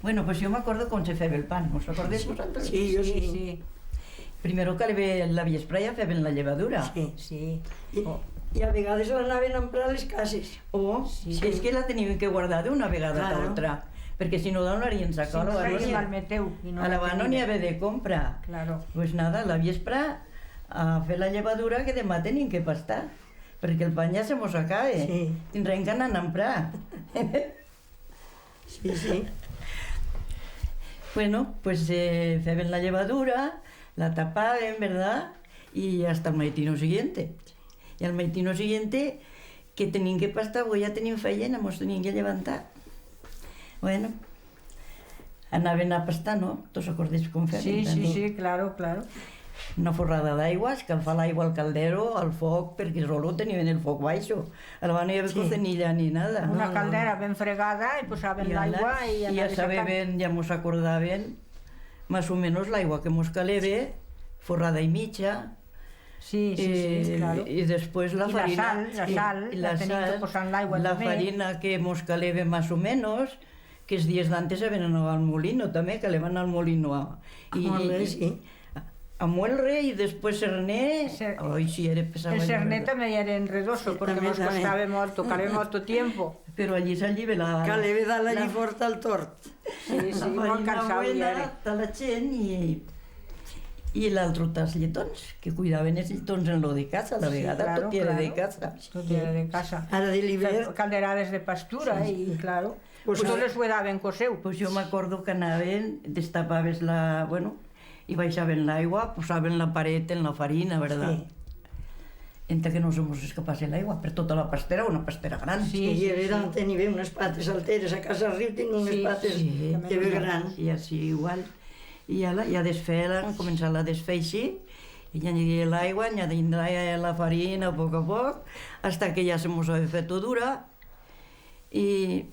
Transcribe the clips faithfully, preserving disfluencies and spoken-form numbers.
Bueno, pues yo m'acordo con se feba el pan, vos acordez vosatros? Sí, yo sí. Sí, sí. Primero que le ve la viespra ya feben la llevadura. Sí. Sí. Y, oh, y a vegades l'anaven a emprar a les cases. Oh, sí, sí, es que la teniban que guardar d'una vegada ta otra, claro, porque si no, d'on l'harien sacau? Si no, l'harien malmeteu y no la teniban. A la mano n'i hebe de compra. Claro. Pues nada, la viespra a fer la llevadura que demà tenim que pastar, porque el pan ya se mos acabe. Sí. Tindrem que anar a emprar. Sí, sí. Bueno, pues, eh, feben la llevadura, la tapaben, verdat? Y hasta el maitino siguiente. Y al maitino siguiente, que tenín que pastar, porque ya tenín fayena, mos tenín que llevantar. Bueno, anaben a pastar, no? Tos acordez con feben, sí, sí, claro, claro. Una forrada d'aigua, escalfar l'aigua al caldero, al foc, porque solo teniben el foc baixo. Alaba no i hebe cocenilla ni nada. Una caldera ben fregada y posaben l'aigua y ya sabeben, ya mos acordaben más o menos l'aigua que mos calebe, forrada y micha. Sí, sí, sí, claro. Y después la farina. Y la sal, la sal, la tenían que posar en l'aigua también. La farina que mos calebe más o menos, que es días d'antes se ven a, al molino también, que le van al molino a, y, a muelre y después serné. Ai, sí, ere pesau. El serné también ere enredoso, porque mos costaba molto, caleba molto tiempo. Pero allí se llibe la, la, la forta al tort. Sí, sí, molt cansau yere. La farina buena ta la chent y, y l'altro tas lletons, que cuidaben es lletons en lo de casa, la vegada tot yere de casa. Tot yere de casa. Ara de l'hivern. Calderades de pastura, y claro. Pues tot les huedaben coseu. Pues yo m'acordo que anaben, destapabes la, bueno, y baixaben l'aigua, posaben la paret en la farina, verdat? Sí. Enta que no se mos escapase l'aigua, per tota la pastera, una pastera gran. Sí, sí, sí. Teniben unas pates alteras, a casa arriu teniben unas pates que be gran. Y así igual. Y ya la, ya desfelan, comenzar a desfeixir, y añadir l'aigua, añadir la, la farina, poco a poc, hasta que ya se mos hebe feto dura, y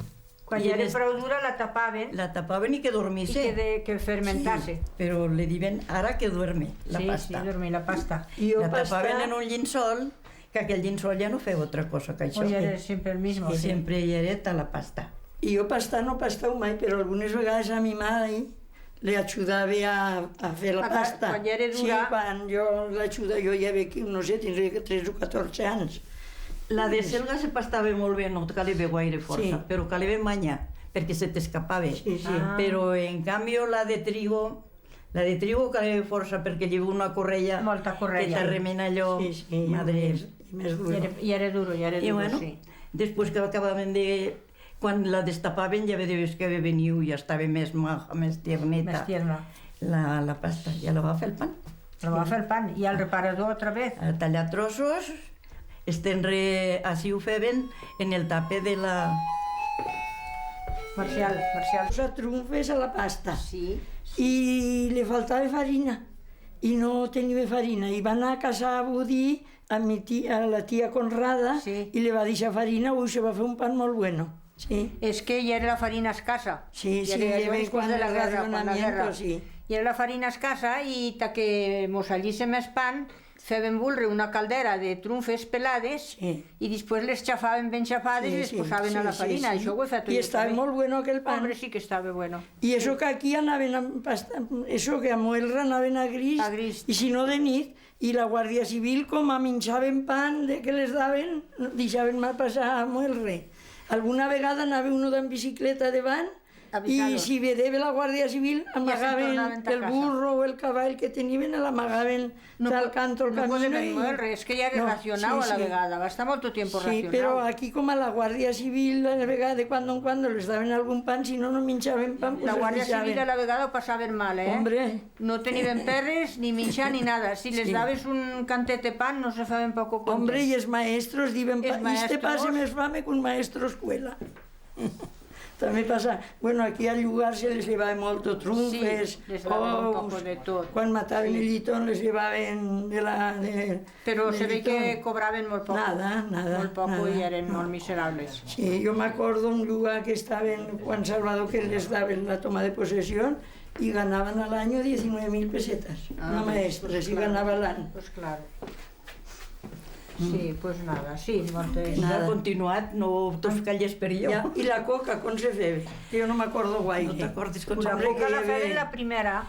Cuan yere prou dura la tapaben. La tapaben y que dormise. Y que de, que fermentase. Sí, pero le diben, ara que duerme la pasta. Sí, sí, dormir la pasta. La tapaben en un llinsol, que aquel llinsol ya no feba otra cosa que aixó. O yere siempre el mismo, sí. Siempre yere ta la pasta. Y yo pasta no he pastau mai, pero algunas vegades a mi mai le achudabe a, a fer la pasta. Cuan yere dura. Sí, cuan yo la achuda, yo ya ve que, no sé, tendré que tres o catorce ans. La de selga se pastabe molt ben, no calebe guaire forza, sí, pero calebe manya, perque se t'escapabe. Sí, sí. Ah. Pero, en cambio, la de trigo, la de trigo calebe forza, perque lleva una corrella. Molta corrella. Que t'arremena allò, sí, sí, madre. Y ere, y ere duro, y ere duro, bueno, sí. Después que acababen de Cuan la destapaben, ya vedeves que hebe veniu, ya estaba mes maja, mes tierneta. Mes tierna. La, la pasta, ya la va fer el pan. La va fer el pan, y al reparador otra vez. A tallar trozos, estenre, así ho feben en el tape de la... Marcial, Marcial. Posa trunfes a la pasta. Sí. Y le faltaba farina, y no teniba farina, y van a casa a budir a mi ti-, a la tía Conrada, sí, y le va dixar farina, ui, se va fer un pan molt bueno. Sí. Es que ya era la farina escasa. Sí, sí, ya era, ya era después de la guerra, cuan la guerra. Sí. Ya era la farina escasa y ta que mos sallise mes pan, feben bulre una caldera de trunfes pelades, sí, y después les chafaben ben chafades, sí, y les, sí, posaben a la farina, sí, sí. Ixo hue fa tot. Y estaba molt bueno aquel pan. Hombre, sí que estaba bueno. Y eso que aquí anaben a pasta-, eso que a muelre anaben a gris, a gris, y si no de nit, Y la Guardia Civil, coma minchaben pan de que les daben, dixaben mal pasar a muelre. Alguna vegada anaba uno d'en bicicleta debant, y si vedebe la Guardia Civil, amagaben el burro o el caball que teniben, l'amagaben tal canto el camino y... No podeben muelre, es que ya era racionau a la vegada, va estar molto tiempo racionau. Sí, pero aquí, coma la Guardia Civil, a la vegada, de cuando en cuando les daben algún pan, si no, no minchaben pan, pues les deixaben. La Guardia Civil a la vegada ho pasaben mal, eh? Hombre. No teniben perres, ni minchar, ni nada. Si les dabes un cantet de pan, no se faben poco content. Hombre, y es maestros, diben, iste pasa mes fame que un maestro escuela. Tamé pasa, bueno, aquí al llugar se les llevaba molto trunfes, ous, cuan mataben el lletón les llevaben de la, de, Pero se ve que cobraben molt poco. Nada, nada, molt poco, nada, y yeren molt miserables. Sí, yo m'acordo un llugar que estaben, cuan Salvador que les daben la toma de posesión, y ganaban al anyo diecinueve mil pesetas. Ah, una maestra, sí, claro. Ganaba al anyo. Pues claro. Sí, pues nada, sí, moltes... Nada. Continuat, no tos calles per yo. Ya, y la coca, con se febe? Que yo no m'acordo guaire. No t'acordes con... La coca la feben la primera.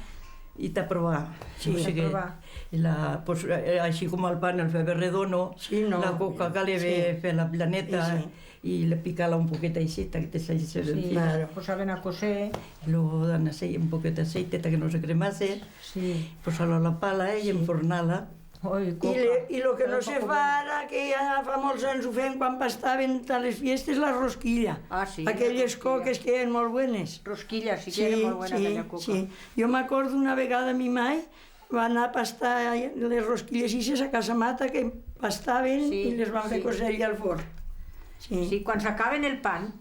Y ta probar. Sí, o sigui, ta probar. Y la, pues, eh, així como el pan el febe redono, sí, no, la coca cale fer la planeta, sí, sí, y le pica-la un poquet així, ta que te salle sencilla. Sí, claro. Pues saben a cocer. Y luego dan así un poquet d'aceite, ta que no se cremase. Sí. Pues a la pala, eh, y enfornar-la. Oi, y le, coca. Y lo que no se fa ara, que ya fa molts anyos ho feien cuan pastaven ta les fiestes, la rosquilla. Ah, sí, aquelles coques que eren molt buenes. Rosquilla, sí que eren molt buenas, aquella coca. Sí, sí. Yo m'acordo una vegada mi mai va anar a pastar les rosquilles ixes a Casamata, que pastaven y les van fer coser allí al forn. Sí. Sí, cuan sacaven el pan,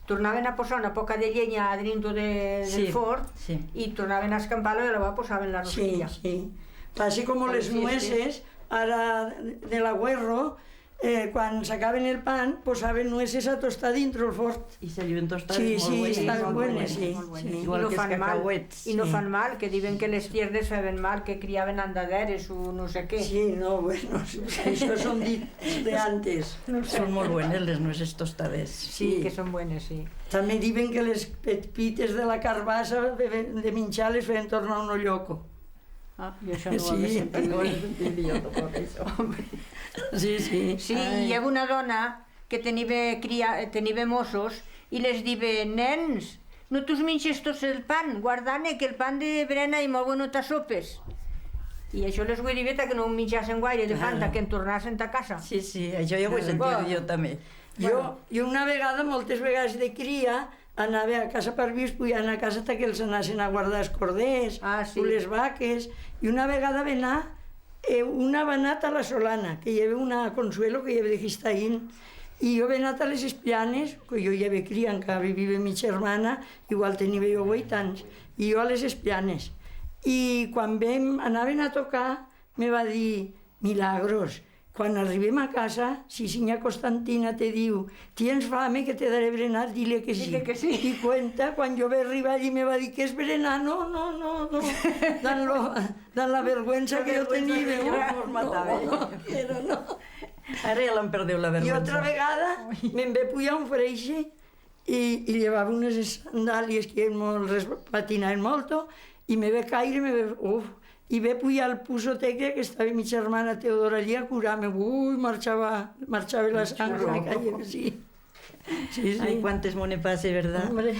tornaven a posar una poca de llenya adrinto de, del forn y tornaven a escampar-lo y alaba posaven la rosquilla. Sí, sí. Así como les nueces, ara de l'agüerro, eh, cuan sacaven el pan, posaven nueces a tostar dintro el forn. Y saliven tostades molt buenas. Sí, sí, estaven buenas, sí. Igual que els cacahuets. Y no fan mal, que diben que les tiernes feben mal, que criaven andaderes u no sé qué. Sí, no, bueno, això son dit de antes. Son molt buenas les nueces tostades. Sí, que son buenas, sí. També diben que les pepites de la carbassa de, de minchar-les feben tornar uno lloco. Ah, yo això no ho había sentido. Sí. No lo he sentido yo tampoco, eso. Sí, sí. Sí, y heba una dona que tenibe cría-, tenibe mosos y les dibe: «Nens, no tus minches tos el pan, guarda-ne, que el pan de brena ye molt bueno ta sopes». Y això les ho dibe ta que no minchasen guaire de pan, ta que en tornasen ta casa. Sí, sí, això ya ho he sentido yo también. Yo, yo una vegada, moltes vegades de cría, anabe a casa Parvius, puyaban a casa ta que els anasen a guardar els corders u les vaques, y una vegada va anar, eh, una va anar ta la Solana, que i hebe una Consuelo, que i hebe de Gistaín, y yo va anar ta les Esplanes, que yo i hebe cría, encara vivibe mi chermana, igual tenibe yo ueit anyos, y yo a les Esplanes. Y cuan vam, anaven a tocar, me va dir: «Milagros, cuan arribem a casa, si sinya Constantina te diu: "Tiens fame, que te daré brenar?", Di-le que sí". Di-le que sí. Y cuenta, cuan yo va arribar allí, me va dir: "Quiers brenar?". "No, no, no, no". Dan lo, dan la vergüenza que yo tenibe. La vergüenza que yo... No, no quiero, no. Ara ya l'han perdeu la vergüenza. Y otra vegada me'n ve pujar un freixe y, y llevaba unes sandalias que molt res-, patinaven molto, y me ve caire, me ve, uf, y ve pujar al puso tecla que estaba mi chermana Teodora allí a curar-me. Ui, marchaba, marchaba la sangre, me caía, sí. Sí, sí. Ai, cuántes mo'n pase, verdat? Hombre.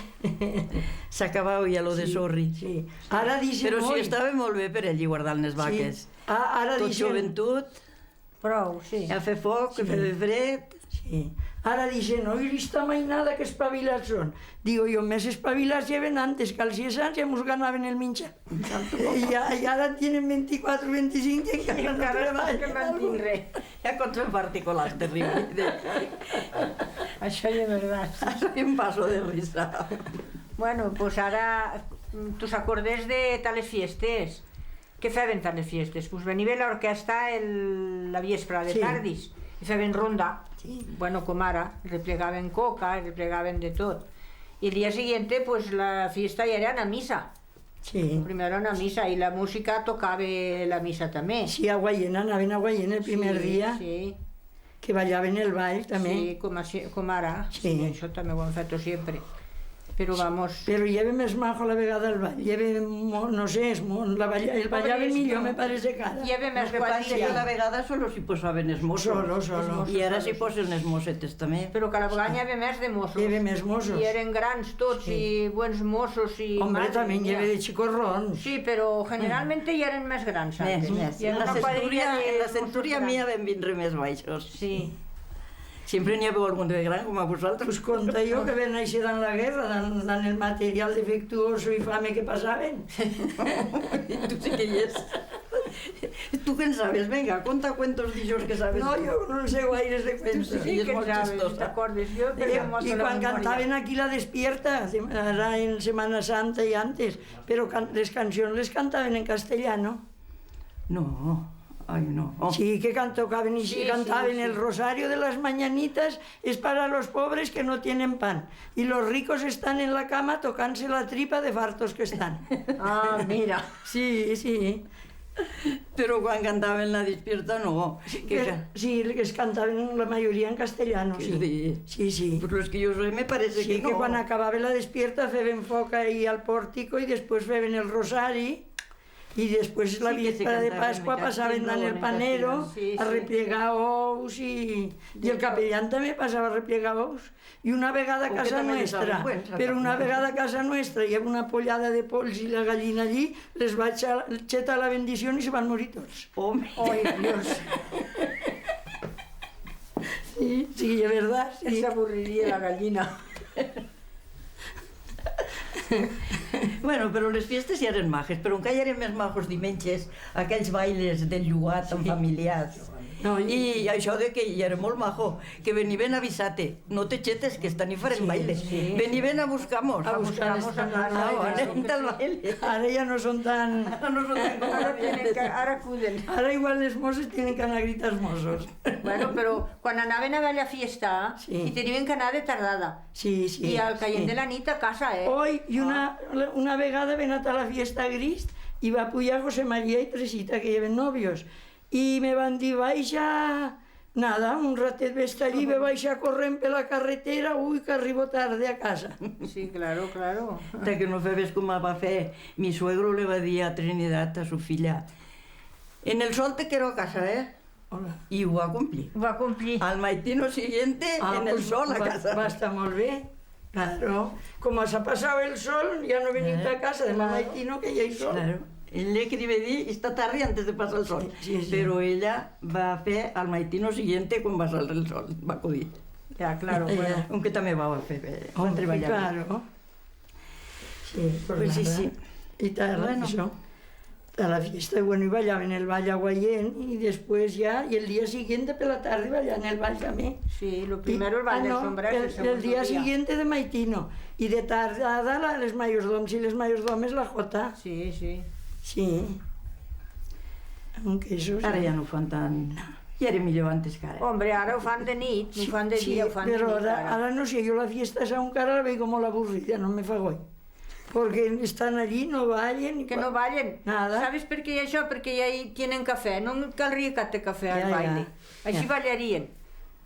S'ha acabau ya lo de sorri. Sí. Ara dicen... Pero si estabe molt bé per allí guardar les vaques. Sí. A-, ara dicen... Tot joventut. Prou, sí. A fer foc, que febe fred. Sí. Ara dicen: "Oi, esta mainada, que espabilats son". Digo yo: "Mes espabilats yeven antes, que als sies anyos ya mos ganaven el minchar". Y ya, y ara tienen venticuatro, venticinco y encara no treballen. Encara no que mantinre. Ya con tres particulares terribles. Això ye verdat, sí. Això ye un paso de risa. Bueno, pues ara, mm, tos acordes de ta les fiestes? Qué feben ta les fiestes? Pues venibe la orquesta el, la viespra de tardis, y feben ronda. Sí. Bueno, com ara, replegaben coca, replegaben de tot. Y el día siguiente, pues, la fiesta ya era una misa. Sí. Primero una misa, y la música tocabe la misa tamé. Sí, a Guayena, anaben a Guayena el primer día. Sí, sí. Que ballaben el ball, tamé. Sí, com así, com ara. Sí. Sí, això tamé ho han feto siempre. Pero vamos. Pero yebe mes majo la vegada el ball. Yebe mo-, no sé, es mo-, la balla-, el ballaben millor, me parece, que ara. Yebe mes cuadrilla. Lo que pasa que la vegada solo si posaben es mosos. Solo, solo. Y ara si posen es mosetes tamé. Pero cada vegada yebe mes de mosos. Yebe mes mosos. Y yeren grans tots, sí, y buens mosos, y... Hombre, madre mía. Tamé yebe de chicorrons. Sí, pero generalmente yeren mes grans antes. Mes, mes. Y en la centuria, en la centuria mía ven vindre mes baixos. Sí. Siempre n'i habeba algún de gran, como a vosotros. Pues conta yo que ven aixe dan la guerra, dan, dan el material defectuoso y fame que pasaben. Y tu sí que yes. Tu que'n sabes? Venga, conta cuentos d'ixos que sabes. No, yo no sé guaires de cuentos. Tu sí que yes, molt chistosa. T'acordes? Yo... Y cuan cantaben aquí la Despierta, ara en Semana Santa y antes, pero can-, les cancions les cantaben en castellano. No, ai, no. Sí, que can-, tocaben y sí, cantaben: "El rosario de las mañanitas es para los pobres que no tienen pan, y los ricos están en la cama tocant-se la tripa de fartos que están". Ah, mira. Sí, sí. Pero cuan cantaben la dispierta, no. Sí, que que, ca- sí, que es cantaban la mayoría en castellano, sí. Sí. Sí, sí. Pues los que yo sé, me parece Sí, que que no. Cuan acababa la dispierta feben foc ahí al pórtico y después feben el rosari y después la Sí, que se víspera de cantaba en Pascua pasaban castellano, dan el en panero castellano. Sí, a sí. Replegar ous y, y el capellán también pasaba a replegar ous. Y una vegada a casa nuestra, pero una vegada a casa nuestra, y había una pollada de polls y la gallina allí, les va echar, chetar la bendición y se van morir tots. Home. Ai, Dios. Sí, sí, es verdad, sí. Se aburriría la gallina. Bueno, pero les fiestes ya eren majes, pero encara yeren mes majos dimenches, aquells bailes del llugar tan familiars. No, y, y això de que yera molt majo, que veniben a avisar-te, no te chetes, que esta nit farem baile. Sí. Veniben a buscar-mos. A buscar-mos a casa. Ah, vale, sí, tal baile. Ara ya no son tan... Ara no son tan como... Ara tienen que, ara acuden. Ara igual les moses tienen que anar a gritar als mosos. Bueno, pero cuan anaben a bailar fiesta, sí, y teniben que anar de tardada. Sí, sí. Y al cayer de la nit a casa, eh? Oi, y una, una vegada ben ata la fiesta gris, y va pujar José María y Teresita, que yeren novios. Y me van dir: "Baixa, nada, un ratet ves-te allí", ve baixar corrent per la carretera, ui, que arribo tarde a casa. Sí, claro, claro. Ta que no febes coma va fer mi suegro, le va dir a Trinidad, a su filla: "En el sol te quero a casa, eh?" Hola. Y ho va cumplir. Ho va cumplir. Al maitino siguiente, en el sol a casa. Ah, pues va, va estar molt bé. Claro. Como s'ha pasau el sol, ya no veniu ta casa, demà maitino que ya hay sol. Claro. Ell le cribe dir esta tarde antes de pasar el sol. Sí, sí, sí. Pero ella va fer al maitino siguiente cuan va salir el sol, va acudir. Ya, claro, bueno. Aunque tamé va fer, eh, va treballar. Home, claro. Sí, pues nada. Pues sí, sí. Y ta, bueno, eso. A la fiesta, y bueno, y ballaban el ball a Guayén, y después ya, y el día siguiente per la tarde ballaban el ball también. Sí, lo primero el ball del sombrero, el segundo día. Y, ah, no, el, el día siguiente de maitino, y de tardada la, les mayordoms y les mayordomes la jota. Sí, sí. Sí. Aunque eso... Ara ya no fan tan... Ya era millor antes que ara. Hombre, ara ho fan de nit, no ho fan de día, ho fan de nit, ara. Sí, sí, pero ara, ara no sé, yo la fiesta esa encara la veigo molt aburrida, no me fa goi. Porque están allí, no ballen. Que no ballen. Nada. Sabes per qué això? Porque ya hi tienen café. No calría que te café al baile. Ya, ya. Així ballarien.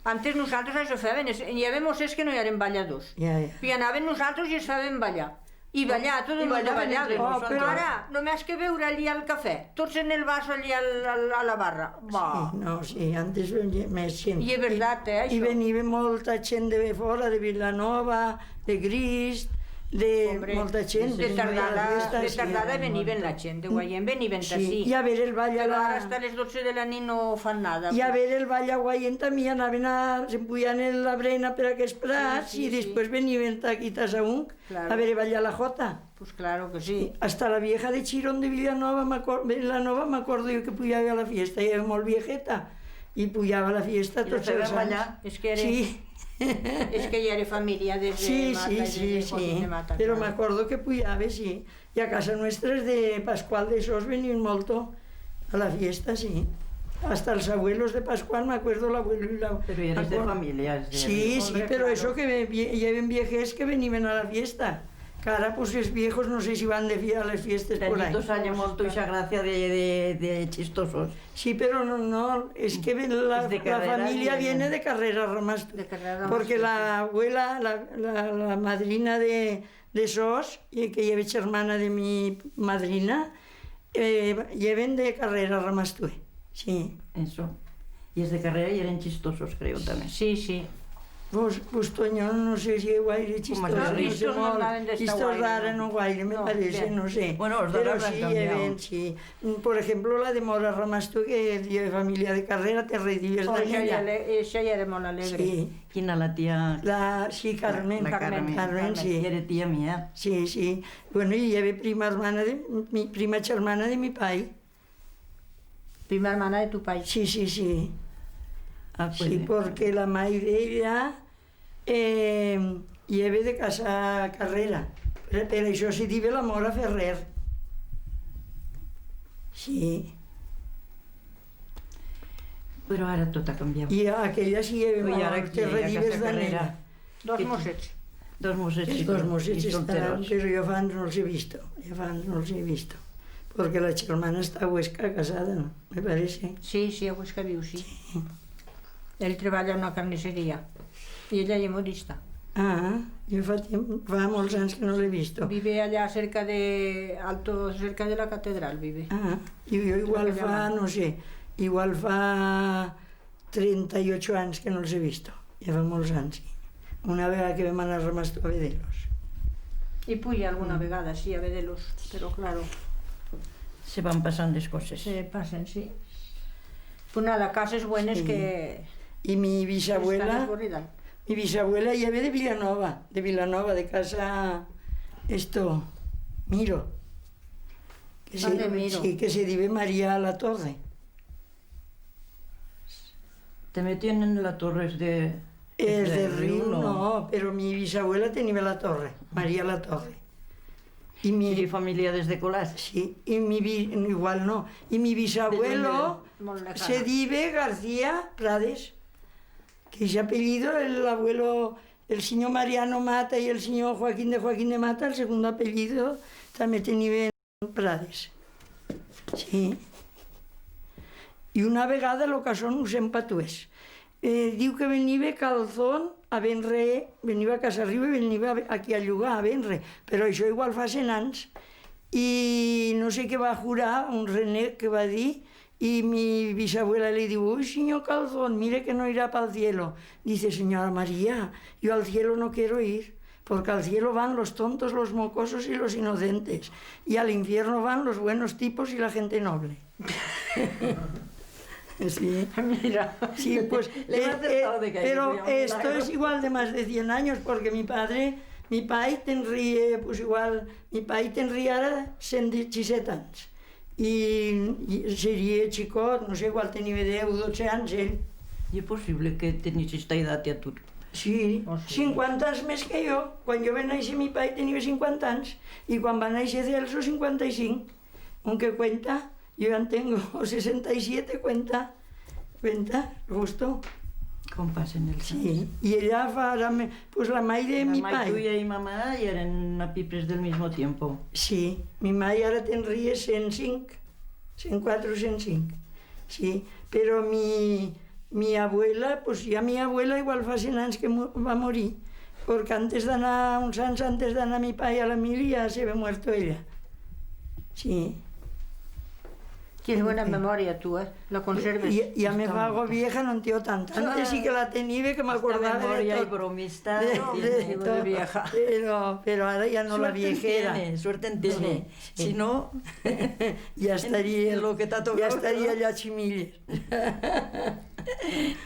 Antes nosaltres això fèben, es, i habemos es que no hi eren balladors. Ya, ya. I anaven nosaltres i es fèben ballar. I ballar, tot el mundo ballava. Oh, però ara només que beure allí al cafè, tots en el vaso allí al, al, a la barra. Bah. Sí, no, sí, antes me, me siento. I és verdat, eh, això. I veniva molta chent de fora, de Vilanova, de Grist, de molta chent. Hombre, de Tardada, de Tardada veniven la chent, de Guayén veniven tací. I a ver el ball a la... Però ara hasta les dotze de la nit no fan nada. I a ver el ball a Guayén també anaven a, se'n pujaven en la brena per aquells prats i després veniven ta aquí, ta Saüc. Claro. A ver, e ballar la jota. Pues claro que sí. Hasta la vieja de Chirón de Vilanova, m'acor-, Vilanova, m'acordo yo que puyaba a la fiesta, ya era molt viejeta, y puyaba a la fiesta tots els anyos. Es que era, sí. Es que ya era familia desde Mata, sí, desde sí, Joaquín de Mata, pero claro. M'acordo que puyaba, sí. Y a casa nuestra es de Pascual de Sos veniban molto. A la fiesta, sí. Hasta els abuelos de Pascual, m'acuerdo l'abuelo y la... Pero eres de familias de... Sí, sí, pero eso que ve-, vie-, lleven viejers que veniven a la fiesta. Que ara, pues, es viejos no sé si van de fie-, a les fiestes por ahí. Tantitos haya molto ixa gracia de, de, de chistosos. Sí, pero no, no, es que ven la, la familia viene de Carrera Ramastue. De Carrera Ramastue, sí. Porque la abuela, la, la, la madrina de, de Sos, y que lleve chermana de mi madrina, eh, lleven de Carrera Ramastue, sí. Eso. Y es de Carrera y eren chistosos, creo, también. Sí, sí. Vos, vos, Toño, no sé si igual de chistosos, no sé, chistos d'ara no guaire, me parece, no sé. Bueno, pero sí, lleven, sí. Por ejemplo, la de Mora Ramastue, que lleve familia de Carrera, te redives d'ella. Esa ya era molt alegre. Sí. Quina, la tía? La, sí, Carmen. La Carmen. Carmen, sí. Yere tía mía. Sí, sí. Bueno, y lleve prima hermana de, mi, prima chermana de mi pai. Prima hermana de tu pai. Sí, sí, sí. Ah, pues sí, bien. Porque la mai d'ella, eh, lleve de casa Carrera. Per, per això se dive la Mora Ferrer. Sí. Pero ara tot ha cambiau. Y aquella sí, eh, que redives d'ella. Dos mosets. Dos mosets, sí, dos mosets estarán, pero yo fa anyos no els he visto, yo fa anyos no els he visto. Porque la chermana está a Huesca casada, no? Me parece. Sí, sí, a Huesca viu, sí. Sí. Él treballa en una carnicería. Y ella ye modista. Ah, yo fa tiempo, fa molts ans que no l'he visto. Vive allá cerca de, Alto, cerca de la catedral vive. Ah, y yo igual fa, no sé, igual fa trenta y ocho ans que no els he visto. Ya fa molts ans, sí. Una vegada que vam anar a Ramastu a veder-los. Y puya alguna vegada, sí, a veder-los, pero claro. Se van pasando les coses. Se pasen, sí. Pues nada, cases buenes que... Y mi bisabuela, mi bisabuela ya ve de Vilanova, de Vilanova, de casa, esto, Miro. Que se, sí, que se dibe María Latorre. Te metien en la torre es de... Es de Riu, no, pero mi bisabuela teniba la torre, María Latorre. Y mi... Sí, familia desde Colás. Sí, y mi bi-, igual no. Y mi bisabuelo se dibe García Prades, que ese apellido, el abuelo, el sinyor Mariano Mata y el sinyor Joaquín de Joaquín de Mata, el segundo apellido, tamé teniben Prades. Sí. Y una vegada lo casó un sent patués. Eh, diu que venibe Calzón a venre, veniba a Casa Arriba y veniba aquí a llugar a venre, pero això igual fa cent ans. Y no sé qué va jurar, un renec que va dir, y mi bisabuela le diu: «Ui, sinyor Calzón, mire que no irá pa'l cielo». Dice: «Señora María, yo al cielo no quiero ir». Porque al cielo van los tontos, los mocosos y los inocentes, y al infierno van los buenos tipos y la gente noble. Sí. Mira. Sí, pues, le he acertado de que pero esto es igual de más de cien años, porque mi padre, mi pai tenría, pues igual, mi pai tenría ara cent diecisiete años. Y, y sería chicot, no sé, igual teniba deu, dotze ans, él. Ye posible que tenis esta edat ya tu? Sí, cincuanta ans mes que yo. Cuan yo ve naixer mi pai teniba cincuanta ans, y cuan va naixer Celso, cincuanta y cinc. Aunque cuenta, yo ya tengo sesenta y siete, cuenta, cuenta, justo. Com pasen els ans. Sí, y ella fa, la me-, pues la mai de mi pai. La mai tuya y mamá yeren a pipres del mismo tiempo. Sí, mi mai ara tenría cent cinc. Cent cuatro, cent cinc. Sí, pero mi, mi abuela, pues ya mi abuela igual fa cent ans que mu-, va morir, porque antes d'anar, uns ans antes d'anar mi pai a la mili, ya se ve muerto ella. Sí. Tienes buena memoria tú, eh? La conserves. Ya, ya me fago vieja, no en tió tant. Antes sí que la tenibe, que m'acordaba de tot. Esta memoria y bromista. De, de tot. Pero, pero ara ya no la viejera. Suerte en tiene, suerte en tiene. Sí. Si no, ya estaría, lo que t'ha tocau, ya estaría ya chimiller.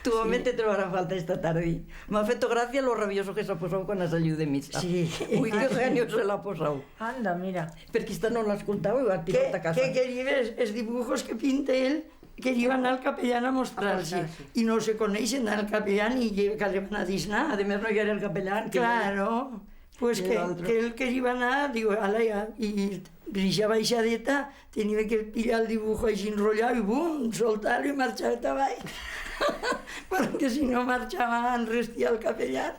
Tu home te trobará falta esta tarde. M'ha feto gracia lo rabioso que s'ha posau cuan ha saliu de misa. Sí. Ui, qué genio se l'ha posau. Anda, mira. Perque esta no l'has contau, igual te... Que, que queriba es, es dibujos que pinte él, queriba anar al capellán a mostrar-se. A mostrar-se. Y no se coneixen al capellán y ye, que le van a disnar. Además no yera el capellán, que... Claro. Pues que, que él queriba anar, digo, ala ya, y, y ixa baixadeta, teniba que pillar el dibujo així enrollau y bum, soltar-lo y marchar ta abaixo. Porque si no marchaba enrestiau el capellán.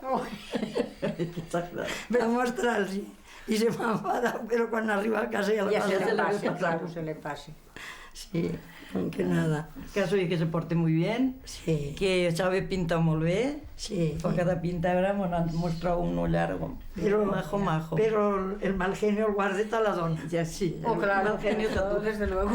Qué exagerado. A mostrar-se. Y se m'ha enfadau, pero cuan arriba a casa ya lo... Ya se le pasa, claro, se le pasa. Sí, aunque nada. Caso ye que se porte muit bien, sí, que sabe pintar molt bé, sí, pa cada pinta ara mo'n ha mostrau uno llargo. Pero, majo, majo. Pero el mal genio el guarde ta la dona. Ya, sí, oh, claro, el mal genio ta tu. Desde luego.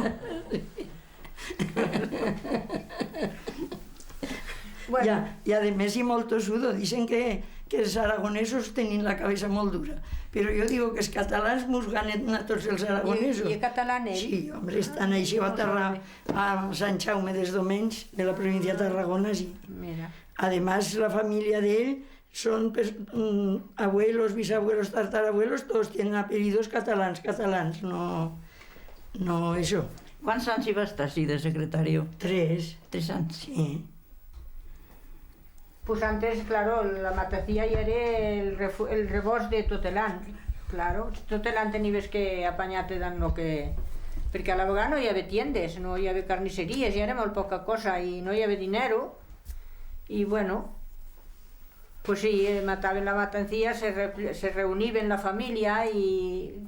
Bueno. Ya, y ademés ye molt tosudo. Dicen que, que els aragonesos tenin la cabeza molt dura. Pero yo digo que els catalans mos ganen a tots els aragonesos. Ye, ye catalán, él? Sí, hombre, está naixiu a Tarra-, a Sant Jaume dels Domenys, de la provincia de Tarragona, sí. Mira. Además, la familia de él son pers-, mm, abuelos, bisabuelos, tartarabuelos, todos tienen apellidos catalans, catalans, no, no eso. Cuánts ans i va estar así de secretario? Tres. Tres ans. Sí. Pues antes, claro, la Matacía ya era el refu-, el rebós de tot el an. Claro, tot el an tenibes que apanyar-te dan lo que... Perque a la vegada no i hebe tiendes, no i hebe carnicerías, ya era molt poca cosa y no i hebe dinero. Y bueno, pues sí, eh, mataben la matancía, se re-, se reuniben la familia y,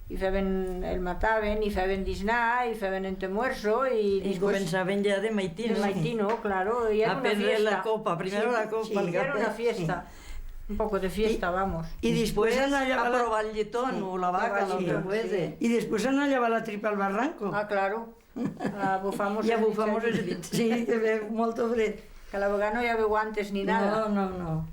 Y feben el mataben, y feben disnar, y feben entemuerzo, y... Y después comenzaben ya de maitino. De maitino, claro, y era una fiesta. A prendre la copa, primero la copa, sí, el café. Era una fiesta. Un poco de fiesta, vamos. Y después a probar el lletón, o la vaca, lo que fuese. Y después anar a llevar la tripa al barranco. Ah, claro. A bufar-mos... Y a bufar-mos el... Sí, que feba molto fred. Que a la vegada no i habeba guantes ni nada. No, no, no.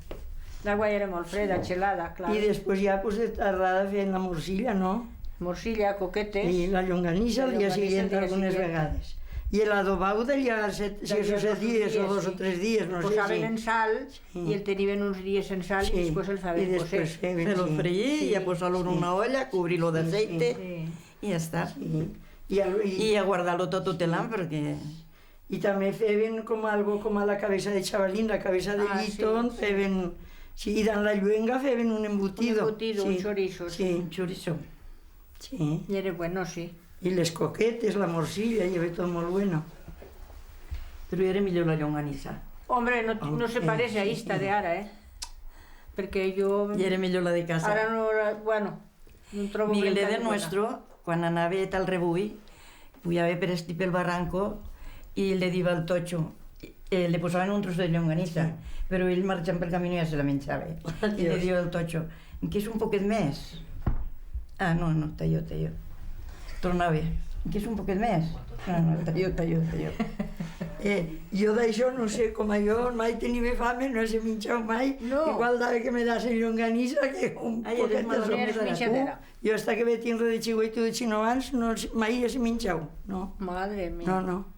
L'agua yera molt freda, chelada, claro. Y después ya, pues, de tarrada feyen la morcilla, no? Morcilla, coquetes. Y la llonganisa el día siguiente algunes vegades. Y el adobau del día set, siete días o dos o tres días, no sé si. Posaben en sal y el teniben uns días en sal y después el faben cocer. Se lo freí y a posar-lo en una olla, cubrir-lo d'aceite. Sí. Y ya está. Sí. Y a, y a guardar-lo tot, tot el an, porque... Y tamé feben como algo como a la cabeza de chavalín, la cabeza de lletón, feben, sí, y dan la lluenga, feben un embutido. Un embutido, un chorizo, sí. Un chorizo. Sí. Y yere bueno, sí. Y les coquetes, la morcilla, yebe tot molt bueno. Pero yere millor la llonganisa. Hombre, no, no se parece a esta de ara, eh? Porque yo... Yere millor la de casa. Ara no la, bueno, Miguel de nuestro, cuan anabe ta'l rebull, puyaba per esti, pel barranco, y le diba al tocho, eh, le posaban un trozo de llonganisa, pero él marchando pel camino ya se la menchabe. Y le diba al tocho: "En quiers un poquet mes?" "Ah, no, no, ta yo, ta yo." Tornabe: "En quiers un poquet mes?" "No, no, ta yo, ta yo, ta yo." Eh, yo d'això no sé, como yo mai tenibe fame, no se minchau mai. No. Igual dabe que me dasen llonganisa, que un poquet de... Yo hasta que ve tiempo de chihueito de chinovans, no, mai se minchau, no. Madre mía. No, no.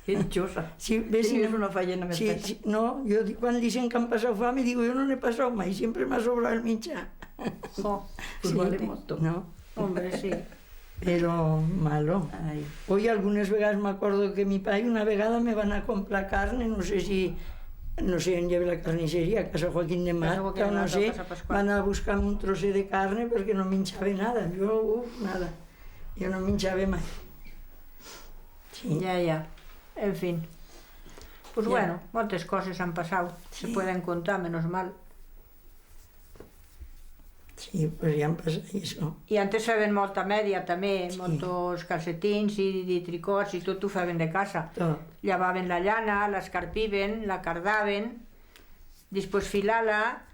Qué dichosa. Sí, ves, si no, una fallena, sí, sí, no, yo di-, cuan dicen que han pasau fame, digo, yo no n'he pasau mai, siempre m'ha sobrau el minchar. Jo. Pues sí, vale molto. No. Hombre, sí. Pero malo. Ai. Oi, algunes vegadas m'acuerdo que mi pai una vegada me van a comprar carne, no sé si, no sé on i hebe la carnicería, Casa Joaquín de Marta, o no sé, van a buscar-me un trocet de carne porque no minchabe nada, yo, uf, nada. Yo no minchabe mai. Sí. Ya, ya. En fin. Pues bueno, moltes coses han pasau. Se pueden contar, menos mal. Sí, pues ya han pasau eso. Y antes feben molta media tamé, moltos calcetins y, y tricots y tot, ho feben de casa. Tot. Llavaben la llana, la escarpiben, la cardaben, después filar-la.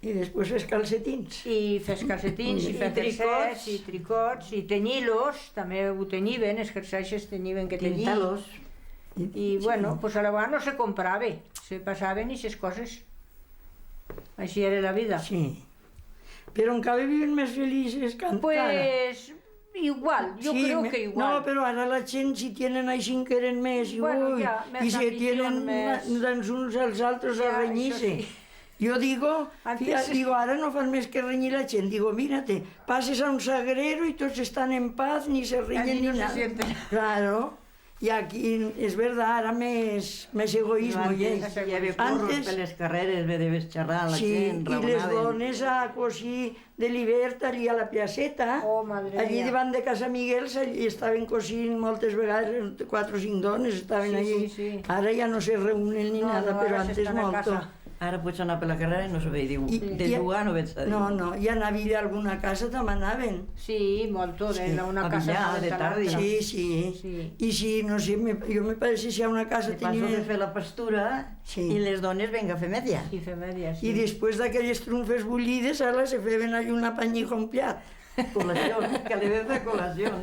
Y después fer calcetins. Y fer calcetins, y fer jersers, y tricots, y tenyir-los, tamé ho tenyiben, es jerseis es tenyiben que tenyir. Pintar-los. Y, bueno, pues a la vegada no se comprabe, se pasaben ixes coses. Així era la vida. Sí. Pero encara viven mes felices can-, cara. Pues igual, yo creo que igual. No, pero ara la chent si tienen així en queren mes, y, bueno, ui, ya, y se tienen mes, dan uns als altros a renyir-se. Yo digo, antes, digo, ara no fan mes que renyir la chent. Digo, mira-te, pases a un sagrero y tots están en paz, ni se renyen ni nada. Allí no se sienten. Claro. Y aquí, es verdat, ara mes, mes egoísmo, ye. Antes, antes, per les carreres, ve de charrar a la chent, sí, y les dones a cosir de liberta, allí a la placeta. Oh, madre mía. Allí debant de Casa Miguel, allí estaben cosint moltes vegades, cuatro o cinc dones estaben allí. Sí, sí, sí. Ara ya no se reúnen ni nada, pero antes molto. Ara puedes anar per la carrera y no se ve diu. Y, de lugar no ves a diu. No, no, y anar a billar alguna casa tamé anaben. Sí, molto, de una casa a billar de tarde. Sí, sí. Sí. Y si, no sé, me, yo me parece si a una casa tenía... De paso de fer la pastura y les dones venga a fer media. Sí, fer media, sí. Y después d'aquelles trunfes bullides, ala, se feben allí una panyica, un plat. Colación, que le ven fer colación.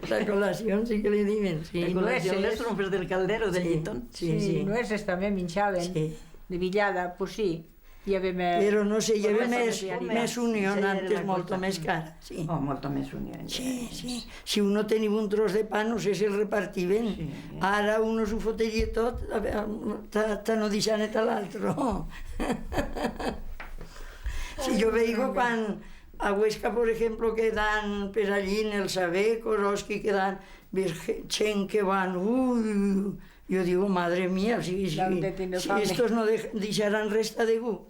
La colación, sí que le diben, sí. La colación, les trunfes del caldero, del lletón. Sí, sí, sí. Nueces tamé minchaben. Sí. De billada, pues sí. Pero no sé, i hebe mes, mes unión antes, molto mes cara, sí. Oh, molto mes unión. Sí, sí. Si uno teniba un tros de pan, no sé, se'l repartiben. Sí. Ara uno s'ho foteye tot, ta, ta no dixar-ne ta l'altro. Si yo veigo cuan a Huesca, por ejemplo, que dan per allí en el Sabeco, Roski, que dan, ves ge-, chent que van, ui, yo digo, madre mía, si, si, si estos no dej-, dixarán resta de gu.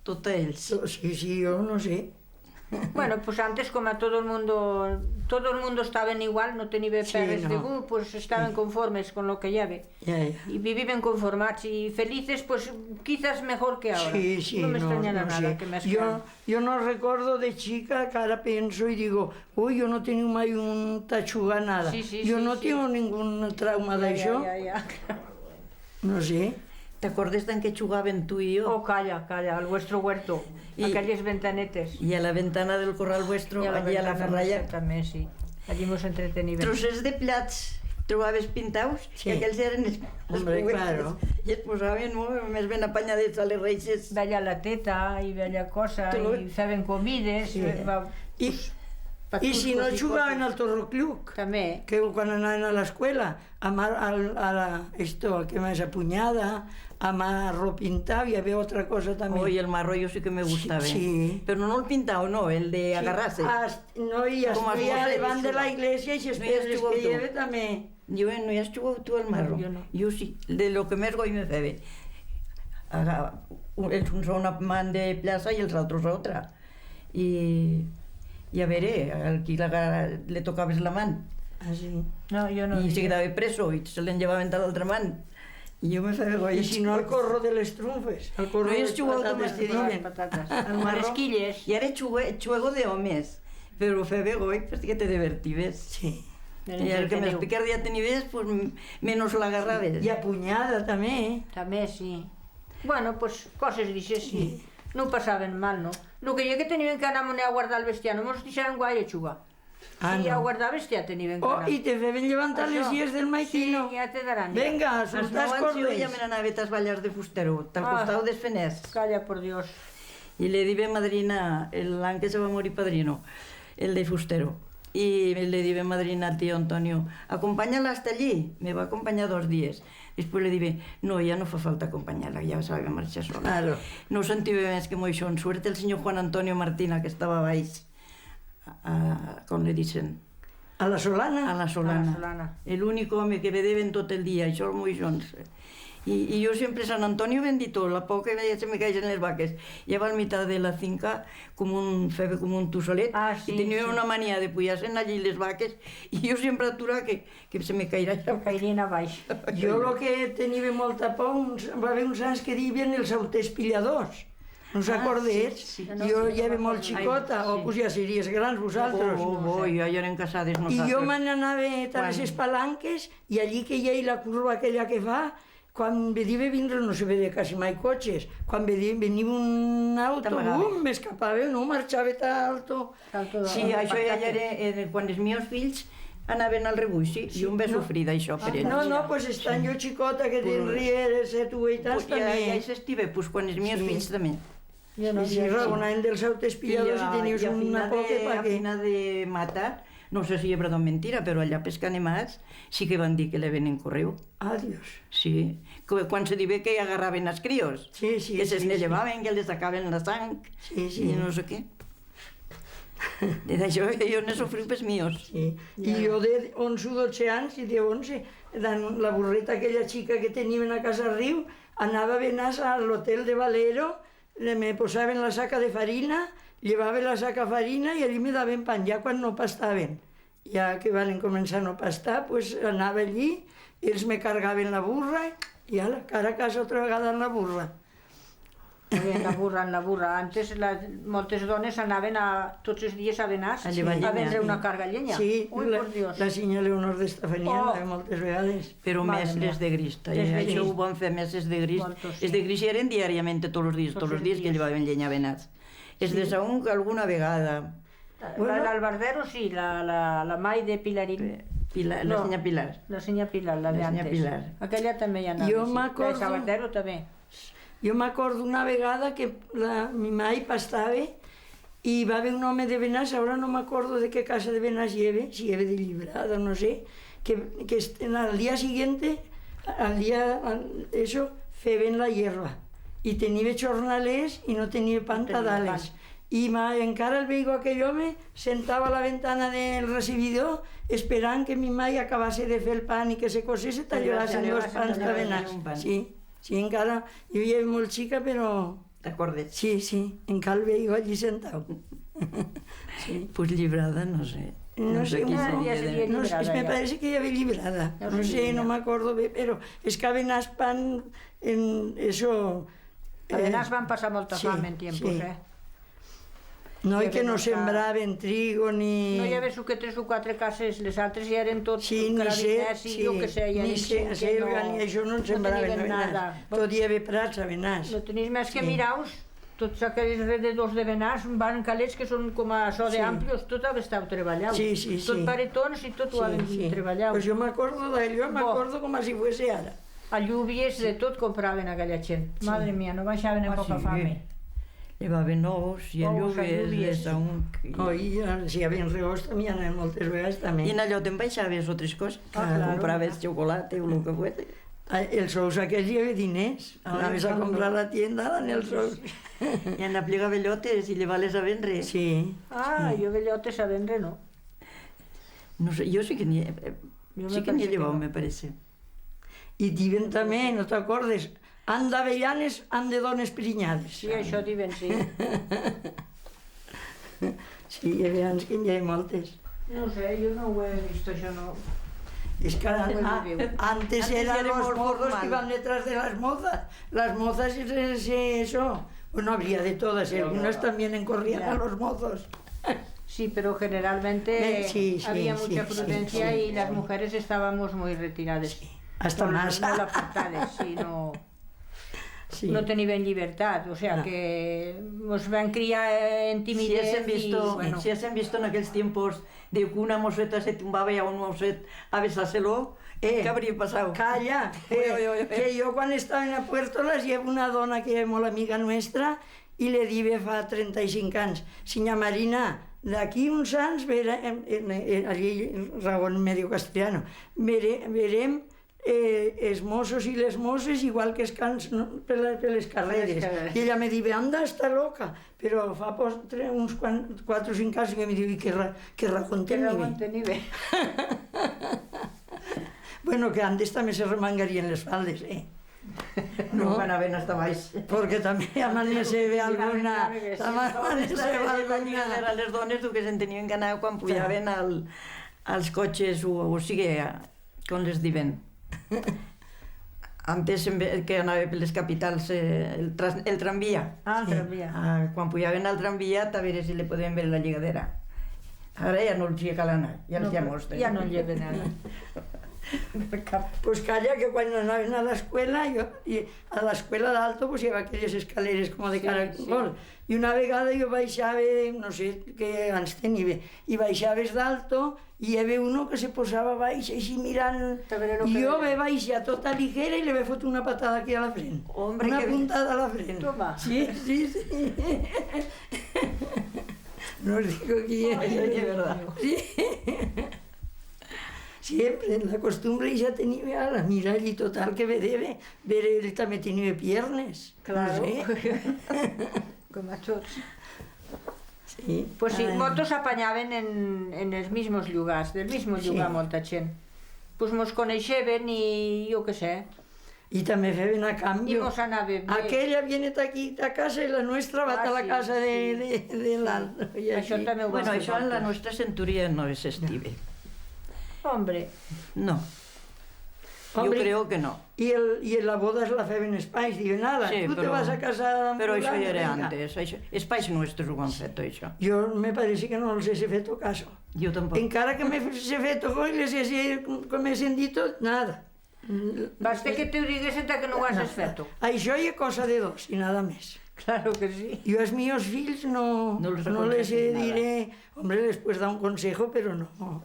Tot a ells. To-, sí, sí, yo no sé. Bueno, pues antes, como a todo el mundo, todo el mundo estaban igual, no teniba perres de gún, pues estaban conformes con lo que i hebe. Ya, ya. Y viviban conformats y felices, pues quizás mejor que ahora. Sí, sí, no me extrañará nada que más que ahora. Yo no recordo de chica, que ahora penso y digo, ui, yo no tengo mai un ta chugar nada. Sí, sí, sí, sí. Yo no tengo ningún trauma d'això. Ya, ya, ya. No sé. T'acordes d'en qué chugaban tú y yo? Oh, calla, calla, al vuestro huerto, aquelles ventanetes. Y a la ventana del corral vuestro, allí a la ferralla. También, sí. Allí mos entreteniban. Trocets de plats trobaves pintaus, y aquells yeren es, es juguetes. Hombre, claro. Y es posaban, no? Mes ben apanyadets a les reixes. Bella la teta y bella cosa, y feban comides, y, pues, y si no, chugaban al torrocluc. También. Que cuando anaban a la escuela, a mar-, al, a la, esto, que más, a punyada, a marro pintau, y había otra cosa también. Oh, y el marro yo sí que me gustaba. Sí, sí. Pero no el pintau, no, el de agarrar-se. No, y as-, no, y as-, como as mujeres, levant de la iglesia y si no, esperes que lleve también. Yo no, y has chugau tú al marro? Yo no. Yo sí, de lo que mes goi me febe. Aga-, un, els uns a una man de plaza y els altros a otra. Y, y a veyer, al qui la ga-, le tocabes la man. Ah, sí. No, yo no. Y se quedaba preso y se le'n llevaban ta l'altra man. Y yo me febe goi. Y si no, al corro de les trunfes, al corro de les patatas, que diben. Al marro. Con esquilles. Y ara chugue-, chuego de homes. Pero febe goi, pues, que te divertibes. Sí. Y el que mes picardía tenibes, pues, m-, menos l'agarrabes. Y a punyada tamé, eh? Tamé, sí. Bueno, pues, coses d'ixes, sí. Sí. No pasaben mal, no? Lo que ye que teniben que anar a guardar el bestiar, no mos deixaben guaire chugar. Ah, no. Sí, a guardar bestiar teniben que anar. Oh, y te feben levantar les sies del maitino. Sí, ya te darán, ya. Venga, soltás cordes. As nueu ya me n'anabe tas vallas de fustero, ta'l costau d'es feners. Calla, por Dios. Y le dibe madrina, el an que se va morir padrino, el de fustero. Y le dibe madrina al tío Antonio, acompanya-la hasta allí. Me va acompanyar dos días. Después le dibe, no, ya no fa falta acompanyar-la, ya sabe marchar sola. Claro. No sentibe mes que moixón. Suerte el señor Juan Antonio Martina, que estaba baix, a, a, com le dicen? A la Solana. A la Solana. A la Solana. El único home que vedeben tot el día, y son moixons. Y, y yo siempre, San Antonio bendito, la por que se me caixen les vaques. Ya va al mitat de la cinca, como un, febe como un tusolet, y teniba una manía de puyar-se en allí les vaques, y yo siempre atura que, que se me cairá ya. Que cairien abaix. Yo lo que tenibe molta por, uns, va haber uns ans que diben els auters pilladors. Nos acordez? Ah, sí, sí. Yo ya yebe molt chicota, o pues ya seríes grans vosatros. Oh, oh, oh, ya yeren casades nosaltres. Y yo me n'anabe ta les palanques, y allí que i hei la curva aquella que fa, cuan vedibe vindre no se vede casi mai coches. Cuan vedi-, veniba un auto, bum, m'escapabe, no, marchabe ta alto. Sí, això ya yere, eh, cuan es míos fills anaben al rebuixo, sí, yo hube sufrir d'això, per ellos. No, no, pues estant yo chicota, que tendría set u ueit ans tamé. Ya, ya s'estive, pues cuan es míos fills tamé. Sí, sí, rabonaban dels autes pilladors y tenias una por que pa qué. A final de, a final de mata, no sé si ye verdad o mentira, pero allá pes Canemás sí que van dir que l'heben encorreu. Ah, Dios. Sí. Cu-, cuan se dibe que agarraben as críos, sí, sí, que se's ne llevaben, que le sacaben la sang, sí, sí, y no sé qué. De d'això yo n'he sufriu pes míos. Sí. Y yo de once u doce ans, y de once, dan la burreta aquella chica que teniba en a casa arriu, anaba a Benás a l'hotel de Valero, le, me posaben la saca de farina, llevabe la saca farina y allí me daben pan, ya cuan no pastaben. Ya que van encomenzar no pastar, pues anaba allí, ells me cargaben la burra y ala, cara a casa otra vegada en la burra. Oye, en la burra, en la burra. Antes la, moltes dones anaben a, tots els dies a Benás a vendre una carga llenya. Sí, ui, la, por Dios, la sinya Leonor d'Estafania anaba moltes vegades. Pero mes les de gris, eh, les de gris. Això ho van fer mes els de gris. Molto, sí. Els de gris yeren diariamente, tots los días, tots los días que llevaven llenya a Benás. Els de Saúnc alguna vegada. Bueno. La, l'Albardero sí, la, la, la mai de Pilarín. Pilar, la sinya Pilar. La sinya Pilar, la de antes. La sinya Pilar. Aquella tamé ya anava, sí. Yo m'acordo. La de Sabardero tamé. Yo m'acordo una vegada que la, mi mai pastabe y va haber un home de Benás, ahora no m'acordo de qué casa de Benás yebe, si yebe de Llibrada, no sé, que, que est-, en, al día siguiente, al día, al, eso, feben la hierba, y tenibe chornalers y no tenibe pan ta dar-les. Y ma, encara el veigo aquell home sentau a la ventana del recibidor esperant que mi mai acabase de fer el pan y que se cosese ta llevar-se'n dos pans ta Benás. Sí, sí, encara, yo yebe molt chica, pero... T'acordes? Sí, sí, encara el veigo allí sentau. Sí. Pues llibrada, no sé. No sé, no sé, me parece que ya ve llibrada. No sé, no m'acordo ben, pero es que a Benás pan en eso, a Benás van pasar molta fame en tiempos, eh. No, y que no sembraven trigo ni... No i hebe su que tres u cuatro cases, les altres ya eren tot clarinets y yo que sé, ya ni se, ni eso no sembraven nada. Tot i hebe prats a Benás. No tenéis más que miraus. Tots aquells rededors de Benás, van calets que son como a so de amplios, tot ha estau treballau. Sí, sí, sí. Tot paretons y tot ho han treballau. Pues yo m'acordo d'ello, m'acordo como si fuese ara. Allubies, de tot compraven aquella chent. Madre mía, no baixaven en poca fame. Llevaven ovos y allubies, de saúnc y... Oi, si habían regos también, moltes vegas también. Y en allò te'n baixaves otras cosas. Compraves chocolate o lo que fuese. Ah, els ous aquells i hebe diners. Anaves a comprar a la tienda, dan els ous. Y anar a plegar bellotes y llevar-les a vendre. Sí. Ah, yo bellotes a vendre no. No sé, yo sí que n'i he, eh, sí que n'i he llevau, me parece. Y diben también, no t'acordes? An d'avellanes, an de dones prinyades. Sí, això diben, sí. Sí, i hebe ans que n'i hebe moltes. No sé, yo no ho he visto, això no. Es que antes eran los mozos que iban detrás de las mozas. Las mozas, eso, bueno, había de todas, y algunas también encorrían a los mozos. Sí, pero generalmente había mucha prudencia y las mujeres estábamos muy retiradas. Hasta más. No la portades, sí, no. No teniben llibertat, o sea que mos van criar en timidez y, bueno. Si hesen visto en aquells tiempos de que una moseta se tumbaba y a un moset a besar-se-lo, eh, qué habría pasau? Calla, eh, que yo cuan estaba en a Puerto las llevo una dona que ye molt amiga nuestra y le dibe fa trenta y cinco ans: «Sinya Marina, d'aquí uns ans verem, allí ragon medio castellano, verem, eh, es mosos y les moses igual que es cans, no, per la, per les carreres». Y ella me dibe: «Anda, está loca». Pero fa, pues, uns cuatro o cinco ans que me dibe: «Y qué ra-, qué ragon tenibe». Bueno, que antes también se remangarían les faldes, eh. No ganaben hasta baix. Porque también a manera se ve alguna, a manera se ve alguna. Les dones, tu que se'n teniben ganau cuan puyaben al, als coches, o, o sigue, con les diben. Antes, en vez que anava per les capitals, eh, el tras-, el tranvía. Ah, el tranvía. Ah, cuan puyaven al tranvía, ta veres si le podían ver la lligadera. Ara ya no els cal anar, ya els ya mostra. Ya no lleven ara. Pues calla, que cuando anaven a la escuela, yo, y a la escuela d'alto, pues, i heba aquelles escaleres como de caracol. Y una vegada yo baixabe, no sé qué ans tenibe, y baixabes d'alto, y i hebe uno que se posaba baix, així mirant, y yo ve baixar tota ligera y le ve fotre una patada aquí a la frent. Una puntada a la frent. Toma. Sí, sí, sí. No os digo quién. Eso es verdad. Sí. Siempre, la costumbre ixa tenibe, ala, mira-li, total, que vedebe, ver, él también tenibe piernes. Claro. No sé. Como a tots. Sí. Pues sí, moltos s'apanyaven en, en els mismos llugars, del mismo llugar, molta chent. Pues mos coneixeben y yo qué sé. Y también feben a cambio. Y mos anabe ben. Aquella viene ta aquí, ta casa, y la nuestra va ta la casa de, de, de l'altre. Y así. Bueno, això en la nuestra centuria no existibe. Hombre. No. Yo creo que no. Y el, y la boda se la feben es pais, diben: «Ala, tu te vas a casar amb... Pero això ya era antes, això, es pais nuestros ho han feto, això. Yo me parece que no les he feto caso. Yo tampoco. Encara que me se feto coi, les he, que me sentito, nada. Baste que te ho diguesen ta que no ho has feto. Això ye cosa de dos y nada más. Claro que sí. Yo als míos fills no, no les he diré, hombre, les pues dar un consejo, pero no.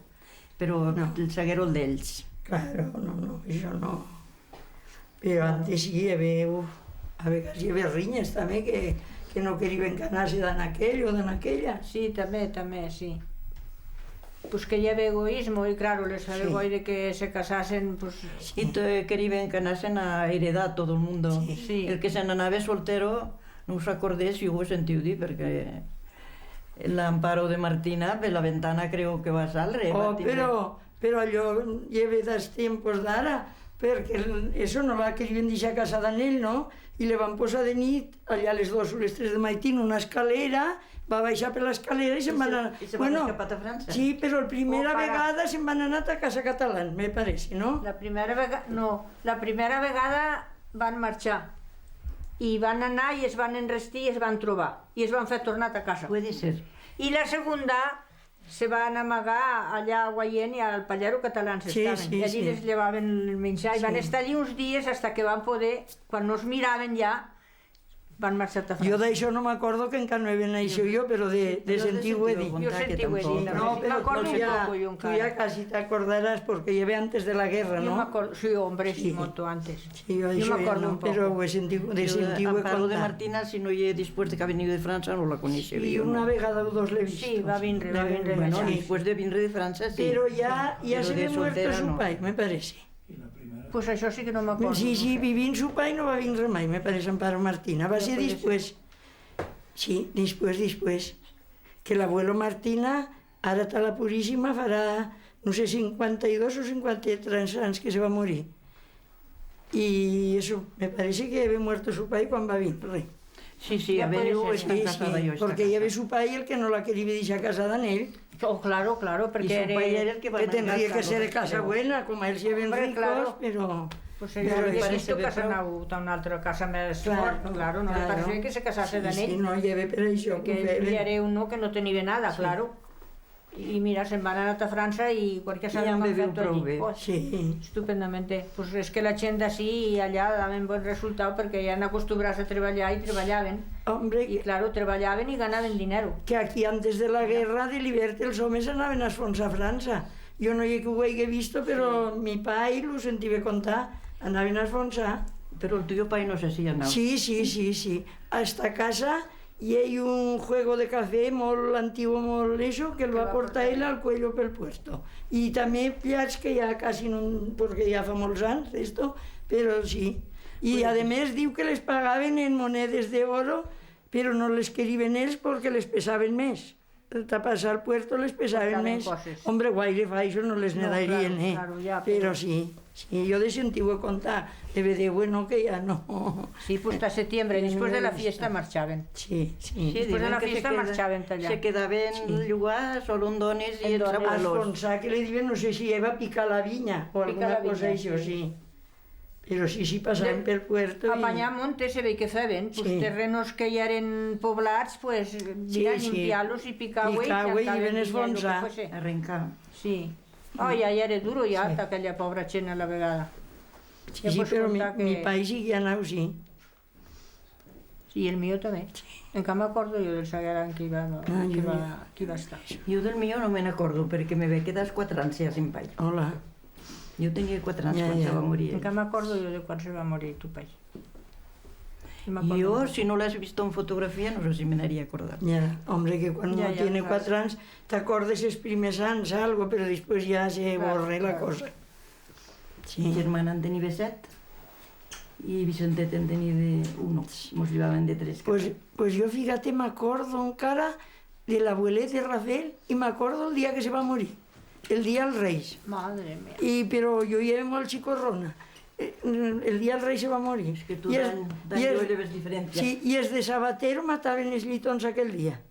Pero el saguero d'ells. Claro, no, no, ixo no. Pero antes sí, i hebe, uf, a veces i hebe rinyes tamé que, que no queriben canar-se dan aquello o dan aquella. Sí, tamé, tamé, sí. Pues que i hebe egoísmo, y claro, les febe guaire que se casasen, pues... Y to-, queriben canar-se a heredar todo el mundo. Sí. El que se n'anabe soltero, no us acordéis, yo ho he sentiu dir, porque l'Amparo de Martina, per la ventana creo que va salre, va tindre. Oh, pero Pero allò lleve d'as tiempos d'ara, perque el, eso no la queriben dixar casada en él, no? Y le van posar de nit, allá a les dos o les tres de maitín, una escalera, va baixar per la escalera y se'n van a... Y se, y se van escapar ta França. Sí, pero el primera vegada se'n van anar ta casa catalán, me parece, no? La primera vega-, no, la primera vegada van marchar. Y van anar y es van enrestir y es van trobar. Y es van fer tornar ta casa. Puede ser. Y la segunda se van amagar allá a Guayén y al Pallaro Catalán s'estaven. Sí, sí, sí. Y allí les llevaben el menjar y van estar allí uns días hasta que van poder, cuan nos miraben ya, van marchar ta França. Yo d'això no m'acordo, que encara no hebe naixu yo, pero de, de sentir-ho he dit. Yo sentir-ho he dit. No, pero tú ya, tú ya casi t'acordarás, porque lleve antes de la guerra, no? Yo m'acordo, sí, hombre, sí, monto antes. Sí, yo m'acordo un poco. Pero ho he sentiu, de sentiu-ho contar. Amparo de Martina, si no ye dispués de que ha veniu de França, no la coneixe. Sí, una vegada u dos l'he visto. Sí, va vinre, va vinre. Bueno, dispués de vinre de França, sí. Pero ya, ya s'hebe muerto su pai, me parece. Pues això sí que no m'acordo. Sí, sí, vivín su pai, no va vinre mai, me parece, Amparo Martina. Va ser dispués. Sí, dispués, dispués. Que l'abuelo Martina, ara ta la Purísima, fará, no sé, cincuenta y dos o cincuenta y tres ans que se va morir. Y eso, me parece que hebe muerto su pai cuan va vinre. Sí, sí, ya puede ser. Porque ya ve su pai el que no la queribe dixar casada en él. Oh, claro, claro, porque su pai era el que tendría que ser casa buena, como él se ven ricos, pero... Pues ella hubiese visto casar ta una altra casa más fort, claro, no le parecía que se casase d'en él. Sí, sí, no, lleve per això. Porque él pillaré uno que no tenibe nada, claro. Y mira, se'n van anar ta França y cualquier cosa han fet allí. Sí. Estupendamente. Pues es que la chent d'ací y allá daben buen resultau, porque ya han acostumbrats a treballar y treballaben. Hombre, y claro, treballaben y ganaben dinero. Que aquí antes de la guerra de l'hibert els homes anaben a esfonsar França. Yo no ye que ho haiga visto, pero mi pai lo sentibe contar. Anaben a esfonsar. Pero el tuyo pai no sé si anaba. Sí, sí, sí, sí. Hasta casa. Y hay un juego de café molt antigo, molt eso, que el va portar él al cuello pel puerto. Y también plats que ya casi no, porque ya fa molts ans d'esto, pero sí. Y ademés diu que les pagaben en monedes de oro, pero no les queriben ells porque les pesaben mes. Ta pasar el puerto les pesaben mes. Hombre, guaire fa, ixo no les ne darían, eh. Pero sí. Sí, yo de sentiu-ho contar, debe de, bueno, que ya no. Sí, pues ta setiembre, después de la fiesta marchaben. Sí, sí. Después de la fiesta marchaben ta allá. Se quedaben llugar solo en dones y els abuelos. Esfonsar, que le diben, no sé si iba a picar la viña o alguna cosa així, sí. Pero sí, sí, pasaben pel puerto y... Apanyar montes, se ve que feben, pues terrenos que ya eren poblats, pues, mira, limpiar-los y picar güei, y plantar viña, lo que fuese. Arrencar. Sí. Ai, ai, era duro ya ta aquella pobra chent a la vegada. Sí, sí, pero mi, mi pai siguié anau, sí. Sí, el mío tamé. Encara m'acordo yo del saguerán que iba, que iba, que iba estar. Yo del mío no me'n acordo, perque me ve quedar cuatro ans ya sin pai. Hola. Yo tenié cuatro ans cuan se va morir él. Encara m'acordo yo de cuan se va morir tu pai. Yo, si no l'has visto en fotografía, no sé si me n'haría acordar. Ya, hombre, que cuando uno tiene cuatro ans, t'acordes es primers ans algo, pero después ya se borre la cosa. Sí. Mi germana en tenibe set y Vicente en tenibe uno. Mos llevaban de tres. Pues, pues yo, fíjate, m'acordo encara de l'abuelet de Rafael y m'acordo el día que se va morir. El día als Reis. Madre mía. Y, pero yo yera molt chicorrona. Eh, el día als Reis se va morir. Es que tú dan, dan yo le ves diferencia. Sí, y es de Sabatero mataben es llitons aquel día.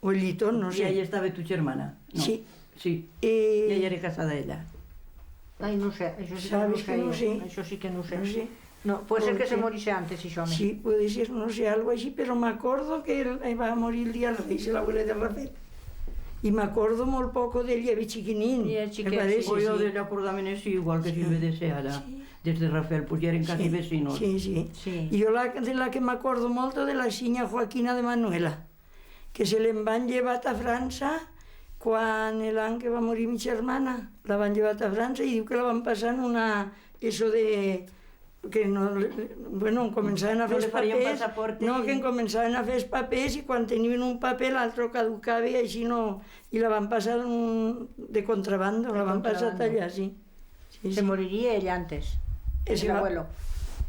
O el llitón, no sé. Y ahí estaba tu germana, no? Sí. Sí. Eh, ya yera casada ella. Ai, no sé, eso sí que no sé yo. Sabes que no sé. Eso sí que no sé. No sé. No, puede ser que se morise antes, ixo, home. Sí, puede ser, no sé, algo així, pero m'acordo que el, eh, va morir el día als Reis, l'abuelo de Rafael. Y m'acordo molt poco d'ell, ya chiquinín, me parece, sí. Yo d'ella acordar-me-ne, sí, igual que si me deseara, desde Rafael, pues ya yeren casi vecinos. Sí, sí. Sí. Y yo la, de la que m'acordo molto, de la sinya Joaquina de Manuela, que se le'n van llevar ta França cuan el an que va morir mi germana. La van llevar ta França y diu que la van pasar en una, eso de, que no, bueno, en començaven a fer els papers, no, que en començaven a fer els papers y cuan teniben un paper l'altro caducaba y així no, y la van pasar un, de contrabando, la van pasar ta allá, sí. Sí, sí. Se moriría ella antes, el abuelo.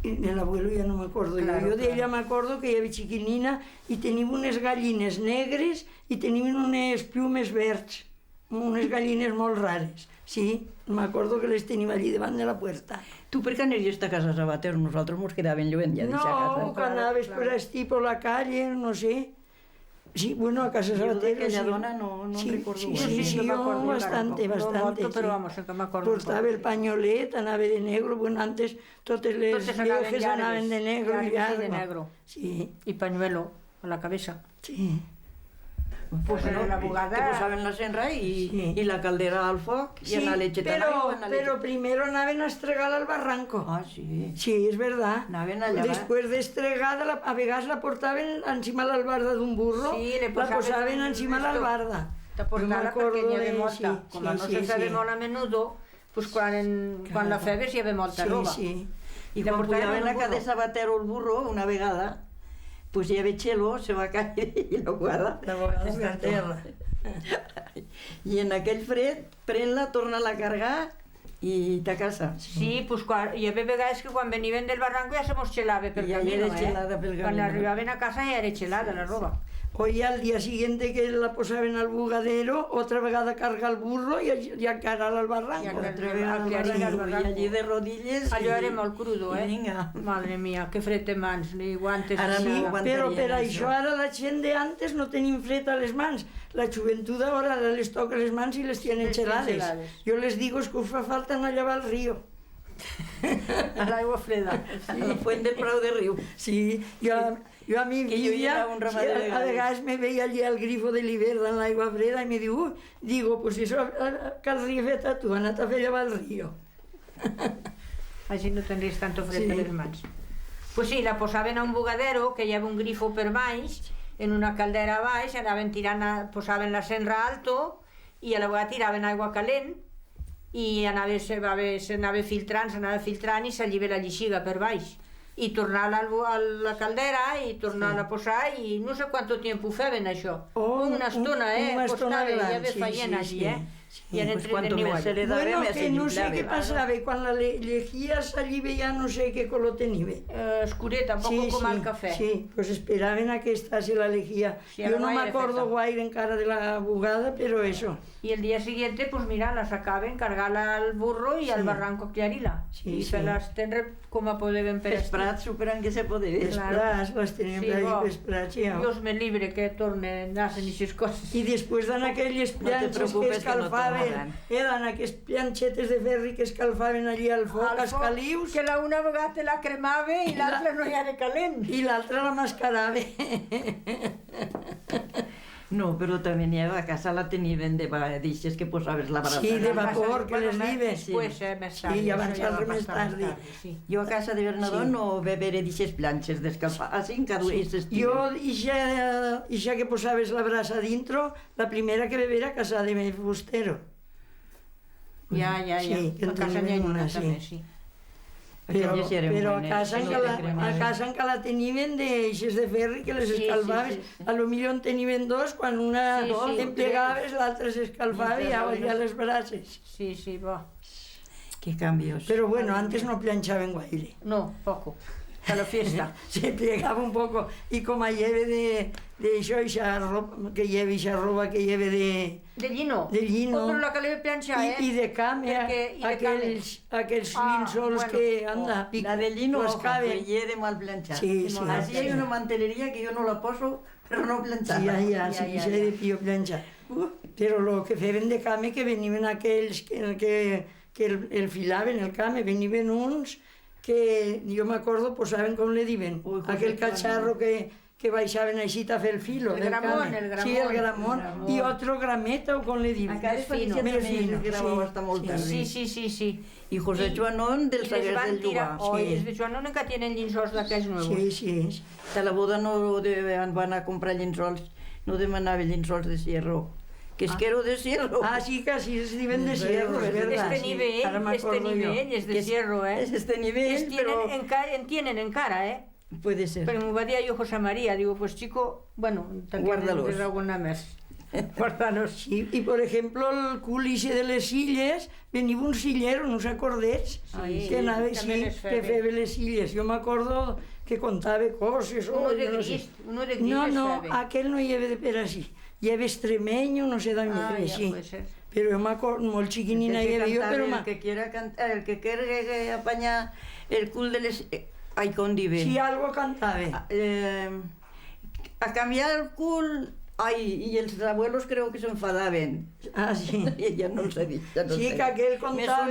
El abuelo ya no m'acordo yo. Yo d'ella m'acordo que ya yera chiquinina y teniba unes gallines negres y teniben unes plumes verds. Unes gallines molt rares, sí. M'acordo que les teniba allí debant de la puerta. Tu per qué anarías ta casa Sabater? Nosotros mos quedaben lluent ya d'ixa casa. No, cuando anaves per astí, por la calle, no sé. Sí, bueno, a casa Sabater, sí. Yo d'aquella dona no, no recordo. Sí, sí, sí, yo bastante, bastante, sí. Portaba el panyolet, anaba de negro, bueno, antes totes les viejas anaban de negro y largo. Sí. Y pañuelo a la cabeza. Sí. Pues bueno, la bugada. Te posaban la senra y, y la caldera al foc y en la lecheta. Sí, pero, pero primero anaban a estregar al barranco. Ah, sí. Sí, es verdad. Anaban a llevar. Después de estregada, la, a vegas la portaban encima l'albarda d'un burro, la posaban encima l'albarda. Ta portar-la porque n'i hebe molta. Como no se febe molt a menudo, pues cuan, cuan la febes i hebe molta roba. Sí, sí. Y cuan puyaban a casa Sabater el burro, una vegada, pues i hebe chelo, se va caer y la bugada. La bugada per terra. Y en aquell fred, pren-la, torna-la a cargar y ta casa. Sí, pues cua-, i hebe vegades que cuan veniben del barranco ya se mos chelaba per camino, eh. Cuan arribaben a casa ya era chelada la roba. O ya al día siguiente que la posaban al bugadero, otra vegada cargar el burro y, y a encarar al barranco. Y a encarar al barranco. Y allí de rodillas. Allò era molt crudo, eh? Madre mía, qué fred de mans, ni guantes, ni nada. Sí, pero per això ara la chent de antes no tenim fred a les mans. La chuventud ahora ara les toca les mans y les tienen chelades. Yo les digo, es que us fa falta anar a llavar al río. A l'aigua freda. Sí. A la fuent del Prau de Riu. Sí, yo a, yo a mi vida, a vegadas me vei allí al grifo de l'hibert en l'aigua freda y me digo, "Ui", digo, "pues eso, a, a, caldría fer-te a tu, anar-te a fer llavar al río". Así no tendrías tanto fred per les mans. Pues sí, la posaben a un bugadero que i heba un grifo per baix, en una caldera baix, anaben tirant, a, posaben la senra alto, y a la vegada tiraben aigua calent y anava, se va, se anava filtrant, s'anava filtrant y salliba la llixiga per baix. Y tornar-la al bu-, a la caldera y tornar-la a posar y no sé cuánto tiempo feben això. Oh, una estona, eh? Costaba, i hebe fayena allí, eh? Y en entreteniu allí. Bueno, que no sé qué pasaba, cuan la le-, llecía salliba ya no sé qué color teniba. Eh, escureta, un poco como el café. Sí, pues esperaben a que estase la lejía. Yo no m'acuerdo guaire encara de la bugada, pero eso. Y el día siguiente, pues mira, la sacaben, cargar-la al burro y al barranco cllarir-la. Sí, sí. Y fer-las tenre como podeben per astí. Pels prats, superan que se podebe. Claro. Pels prats, las tenían per ahí, pels prats, ya. Dios me libre que tornen, hacen ixes cosas. Y después dan aquelles planches que escalfaben, eh, dan aquelles planchetes de ferri que escalfaben allí al foc, a escalius. Que la una vegada te la cremabe y l'altra no ya era calent. Y l'altra la mascarabe. No, pero también i heba, a casa la teniben de va-, d'ixes que posabes la brasa. Sí, de vapor, que les diben. Pues, eh, mes tarde, sí, ya va ser mes tarde. Yo a casa de Bernadó no bebere d'ixes planches d'escalfar, así en cada ese estilo. Yo, ixa, ixa que posabes la brasa dintro, la primera que bebere a casa de mi fustero. Ya, ya, ya. Sí, que a casa n'i ha una, sí. También, sí. Pero, pero a casa encara la, a casa encara la teniben de ixes de ferri que les escalfabes. Sí, sí, sí. A lo millor en teniben dos, cuan una emplegabes, l'altra s'escalfaba y ya valía les brases. Sí, sí, va. Qué cambios. Pero bueno, antes no planchaben guaire. No, poco. Pa la fiesta. Se plegaba un poco. Y como i hebe de, de ixo, ixa roba, que i hebe ixa roba, que i hebe de... De llino. De llino. Oh, pero la caleba planchar, eh? Y, y de cama, aquels, aquels linsols que, anda, pic-, rascaben. La de llino, ojo, que ye de mal planchar. Sí, sí. Así hay una mantelería que yo no la poso, pero no planchar. Ya, ya, sí, ya, ya. De pillo planchar. Pero lo que feben de cama, que veniben aquels que, que, que el, el filaben el cama, veniben uns que yo m'acordo, pues, saben com le diben. Aquel cacharro que, que baixaben així ta fer el filo del cama. El gramón, el gramón. Sí, el gramón. Y otro grameta, o com le diben. Acá les fino. Mes fino, sí, sí, sí. Y José Chuanón del Saguer del Llugar. Sí. Oi, es de Chuanón encara tienen llençols d'aquells nuevos. Sí, sí. Ta la boda no de, van a comprar llençols, no demanabe llençols de sierro. Que es que ero de sierro. Ah, sí, que así es diben de sierro, es verdad. Este nivell, este nivell es de sierro, eh. Es este nivell, pero... En tienen encara, eh. Puede ser. Pero me va dir yo José María, digo, pues, chico, bueno, guárdalos. Alguna mes. Cuenta-nos. Sí, y, por ejemplo, el cul ixe de les silles, veniba un sillero, no us acordetz? Sí, que anava, sí, que febe les silles. Yo m'acordo que contaba coses, uno de gris, uno de gris. No, no, aquel no i hebe de per así. I hebe extremeño, no sé d'a... Ah, ya, sí. Puede ser. Pero yo m'acor-, molt chiquinina i hebe yo, pero ma... El que quiera cantar, el que quiere que apanyar el cul de les, eh, ai, com dibe. Sí, algo cantaba. Ah, eh, a cambiar el cul, ai, y els abuelos creo que s'enfadaben. Ah, sí. Ya no sé dir, ya no sé. Sí, que aquel contaba,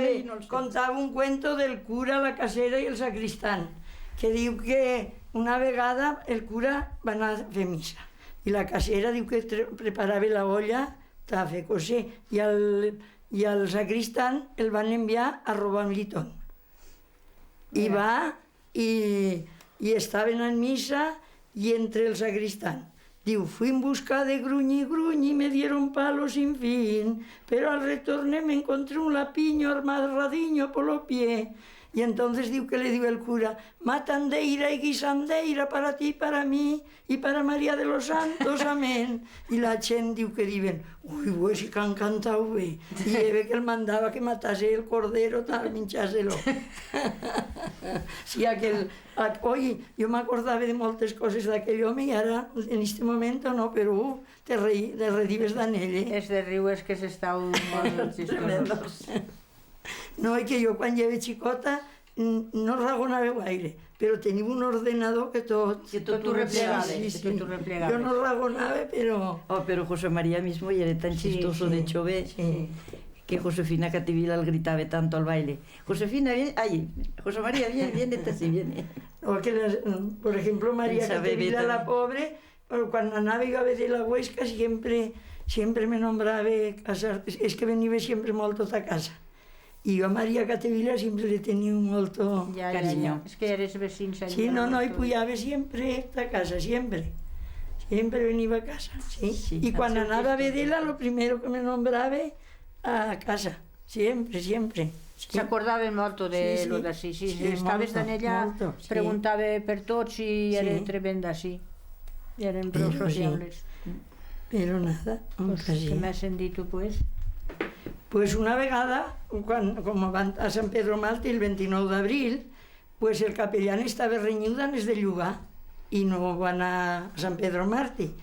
contaba un cuento del cura, la casera y el sacristán, que diu que una vegada el cura va anar a fer misa y la casera diu que tre-, preparaba la olla ta fer cocer, y al, y al sacristán el van enviar a robar un llitón. Y va, y, y estaban en misa, y entre el sacristán diu: "Fui en busca de grunyi, grunyi, me dieron palos sin fin, pero al retorne me encontré un lapinyo amarradiño por lo pie". Y entonces diu que le diu el cura: "Matandeira y guisandeira para ti y para mí, y para María de los Santos, amén". Y la chent diu que diben: "Ui, pues sí que han cantau bé". Y hebe que el mandaba que matase el cordero ta minchar-se-lo. Sí, aquel, a-, oi, yo m'acordaba de moltes coses d'aquell home y ara, en este momento, no, pero, uh, te reí-, te redibes d'anell, eh? Es de riu, es que s'estau molt chistosos. No, y que yo cuan yebe chicota, n-, no ragonaba guaire, pero teniba un ordenador que tot... Que tot t'ho replegabes, sí, sí, que tot t'ho replegabes. Yo no ragonaba, pero... Oh, pero José María mismo yere tan chistoso de chove que Josefina Cativila el gritaba tanto al baile: "Josefina, vien, ai, José María, vien, vien, esta sí, vien". O que las, mm, por ejemplo, María Cativila, la pobre, pero cuando anaba yo a veder la Huesca, siempre, siempre me nombraba casar, es, es que veniba siempre molto ta casa. Y yo a María Cativila siempre le tenía un molto... Ya, ya, ya. Carinyo. Es que eres vecins allí. Sí, no, no, y puyaba siempre ta casa, siempre. Siempre veniba a casa, sí. Sí, y cuando anaba a veder-la, lo primero que me nombraba, a casa. Siempre, siempre. Sí. S'acordaba molto de lo d'ací, sí, sí, estaves tan ella, molto, sí. Preguntaba per tot, sí, yere tremenda, sí. Yeren prou sociables. Pero nada, pues, qué m'has sentit tu, pues? Pues una vegada, cuan, como van a San Pedro Marti el ventinou d'abril, pues el capellán estaba renyudo antes de llugar y no van a San Pedro Marti.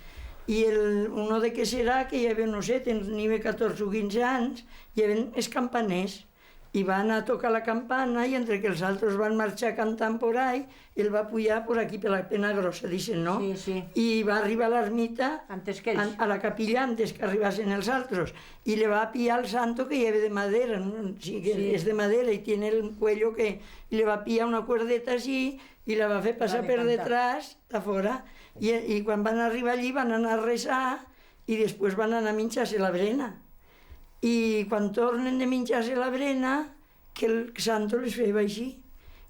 Y el, uno de qué será, que ya hebe, no sé, teniba catorce u quince anyos, y heben es campaners, y van a tocar la campana, y entre que els altros van marchar cantant por ahí, él va puyar por aquí, per la Pena Grosa, dicen, no? Sí, sí. Y va arribar a la ermita, antes que ells, a, a la capilla, antes que arribasen els altros, y le va pillar el santo, que ya hebe de madera, no? Sí, que es de madera y tiene el cuello que, y le va pillar una cuerdeta así, y la va fer pasar per detrás, ta fora. Y, y cuan van arribar allí, van anar a rezar, y después van anar a minchar-se la brena. Y cuan tornen de minchar-se la brena, que el santo les feba així.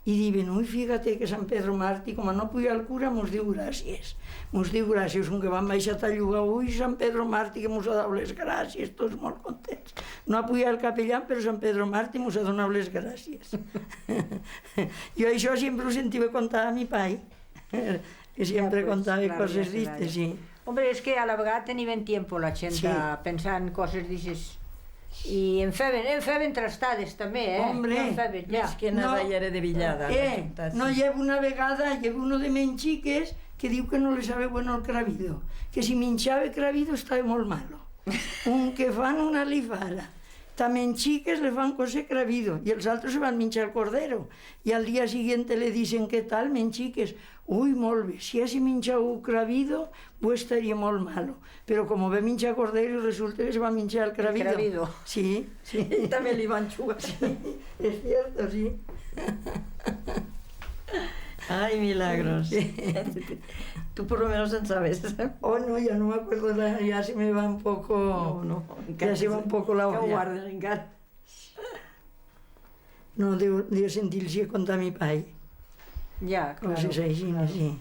Y diben: "Ui, fíjate que San Pedro Marti, como no puya el cura, mos diu gracias. Mos diu gracias, aunque van baixar ta llugar, ui, San Pedro Marti que mos ha dau les gracias", toz molt contents. No ha puyau el capellán, pero San Pedro Marti mos ha donau les gracias. Yo això siempre ho sentiba contar a mi pai, que siempre contaba coses d'istes, sí. Hombre, es que a la vegada teniben tiempo la chent a pensar en coses d'ixes. Y en feben, en feben trastades tamé, eh? Hombre. En feben, ya. Mes que nada, no, ya era de villada, eh, no, llevo una vegada, llevo uno de Menchiques que diu que no le sabe bueno el cravido, que si minchaba cravido estaba molt malo. Un que fan una lifara. Ta Menchiques le fan coser cravido y els altros se van minchar el cordero. Y al día siguiente le dicen: "¿Qué tal, Menchiques?". "Ui, molt bé, si hese minchau cravido, bo estaría molt malo. Pero como ve minchar cordero, resulta que se va minchar el cravido". El cravido. Sí, sí. Y también le iban chugar. Sí, es cierto, sí. Ai, milagros. Tú por lo menos en sabes. Oh, no, ya no me acuerdo, ya, ya se me va un poco, no, no, ya se va un poco la olla. Que ho guarden encara. No, deu, deu sentir-los contar a mi pai. Ya, claro. Coses així, sí.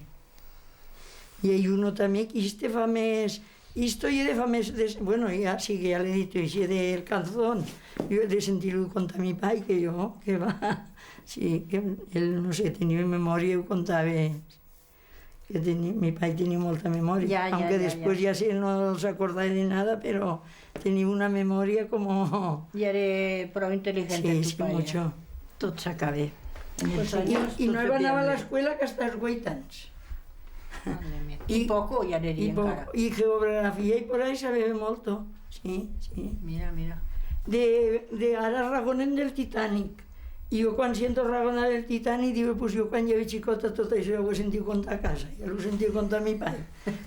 Y hay uno también que este fa mes, esto ye de fa mes, de, bueno, ya, sí que ya l'he dito, ese del calzón. Yo de sentir-lo contar a mi pai, que yo, que va, sí, que él, no sé, tenía memoria y ho contaba. Que teni-, mi pai tenia molta memoria, ya, ya, aunque ya, después ya se no s'acordaba de nada, pero tenia una memoria como... Y era prou inteligente. Sí, tu sí, pai, mucho. Tot s'acabe. Pues y, y no iba a anar a la escuela que hasta los huit ans. Madre mía. Y, y poco, ya le digo, encara. Y geografía y por ahí sabebe molto. Sí, sí. Mira, mira. De, de ara ragonen del Titanic. Y yo cuan siento ragonar del Titanic, digo, pues yo cuan lleve chicota tot això ya ho he sentiu contar a casa, ya lo he sentiu contar a mi pai.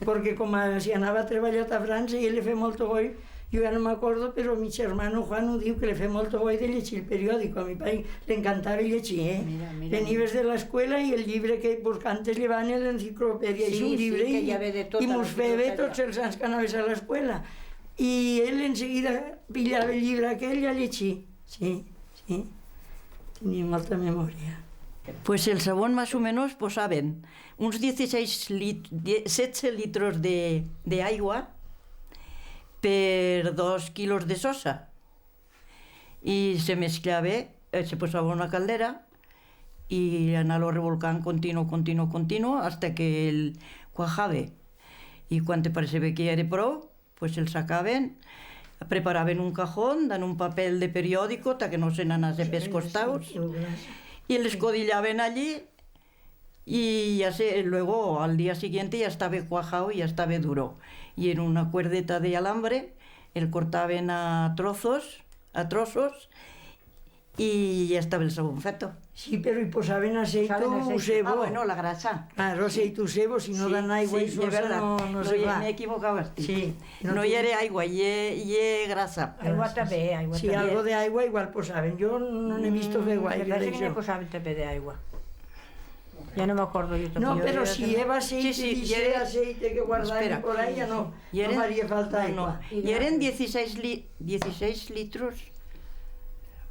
Porque como si anaba a treballar ta França y él le fe molto goi, yo ya no m'acordo, pero mi hermano Juan ho diu que le fe molto goi de llegir el periódico. A mi pai le encantaba llegir, eh? Mira, mira, mira. Venives de la escuela y el llibre que, pues, antes llevaban l'enciclopedia, sí, y un llibre sí, que y, ya ve de tot, y mos febe tots els ans que anaves a la escuela. Y él enseguida pillaba el llibre aquel y a llegir. Sí, sí. Tenia molta memoria. Pues el sabón, más o menos, posaben uns dieciséis lit-, die-, setze litros de, de aigua per dos kilos de sosa. Y se mezclaba, eh, se posaba una caldera y anar-lo revolcant continuo, continuo, continuo, hasta que el cuajabe. Y cuan te parecebe que ya era prou, pues el sacaben, preparaben un cajón, dan un papel de periódico ta que no se n'anase pels costaus, y l'escodillaben allí, y ya se, luego al día siguiente ya estaba cuajau y ya estaba duro. Y en una cuerdeta de alambre el cortaben a trozos, a trosos, y ya estaba el sabón feto. Sí, pero y posaben aceite u sebo. Ah, bueno, la grasa. Claro, aceite u sebo, si no dan aigua y sosa, no, no se fa. M'he equivocau, sí. No yere aigua, ye, ye grasa. Aigua tamé, aigua tamé. Sí, algo de aigua igual posaben. Yo no n'he visto fer guaire d'aixo. Me parece que ne posaben tamé de aigua. Ya no m'acordo yo tampoco. No, pero si heba aceite, sí, sí, si heba aceite que guardaban por ahí, ya no, no faría falta aigua. Yeren dieciséis li-, dieciséis litros.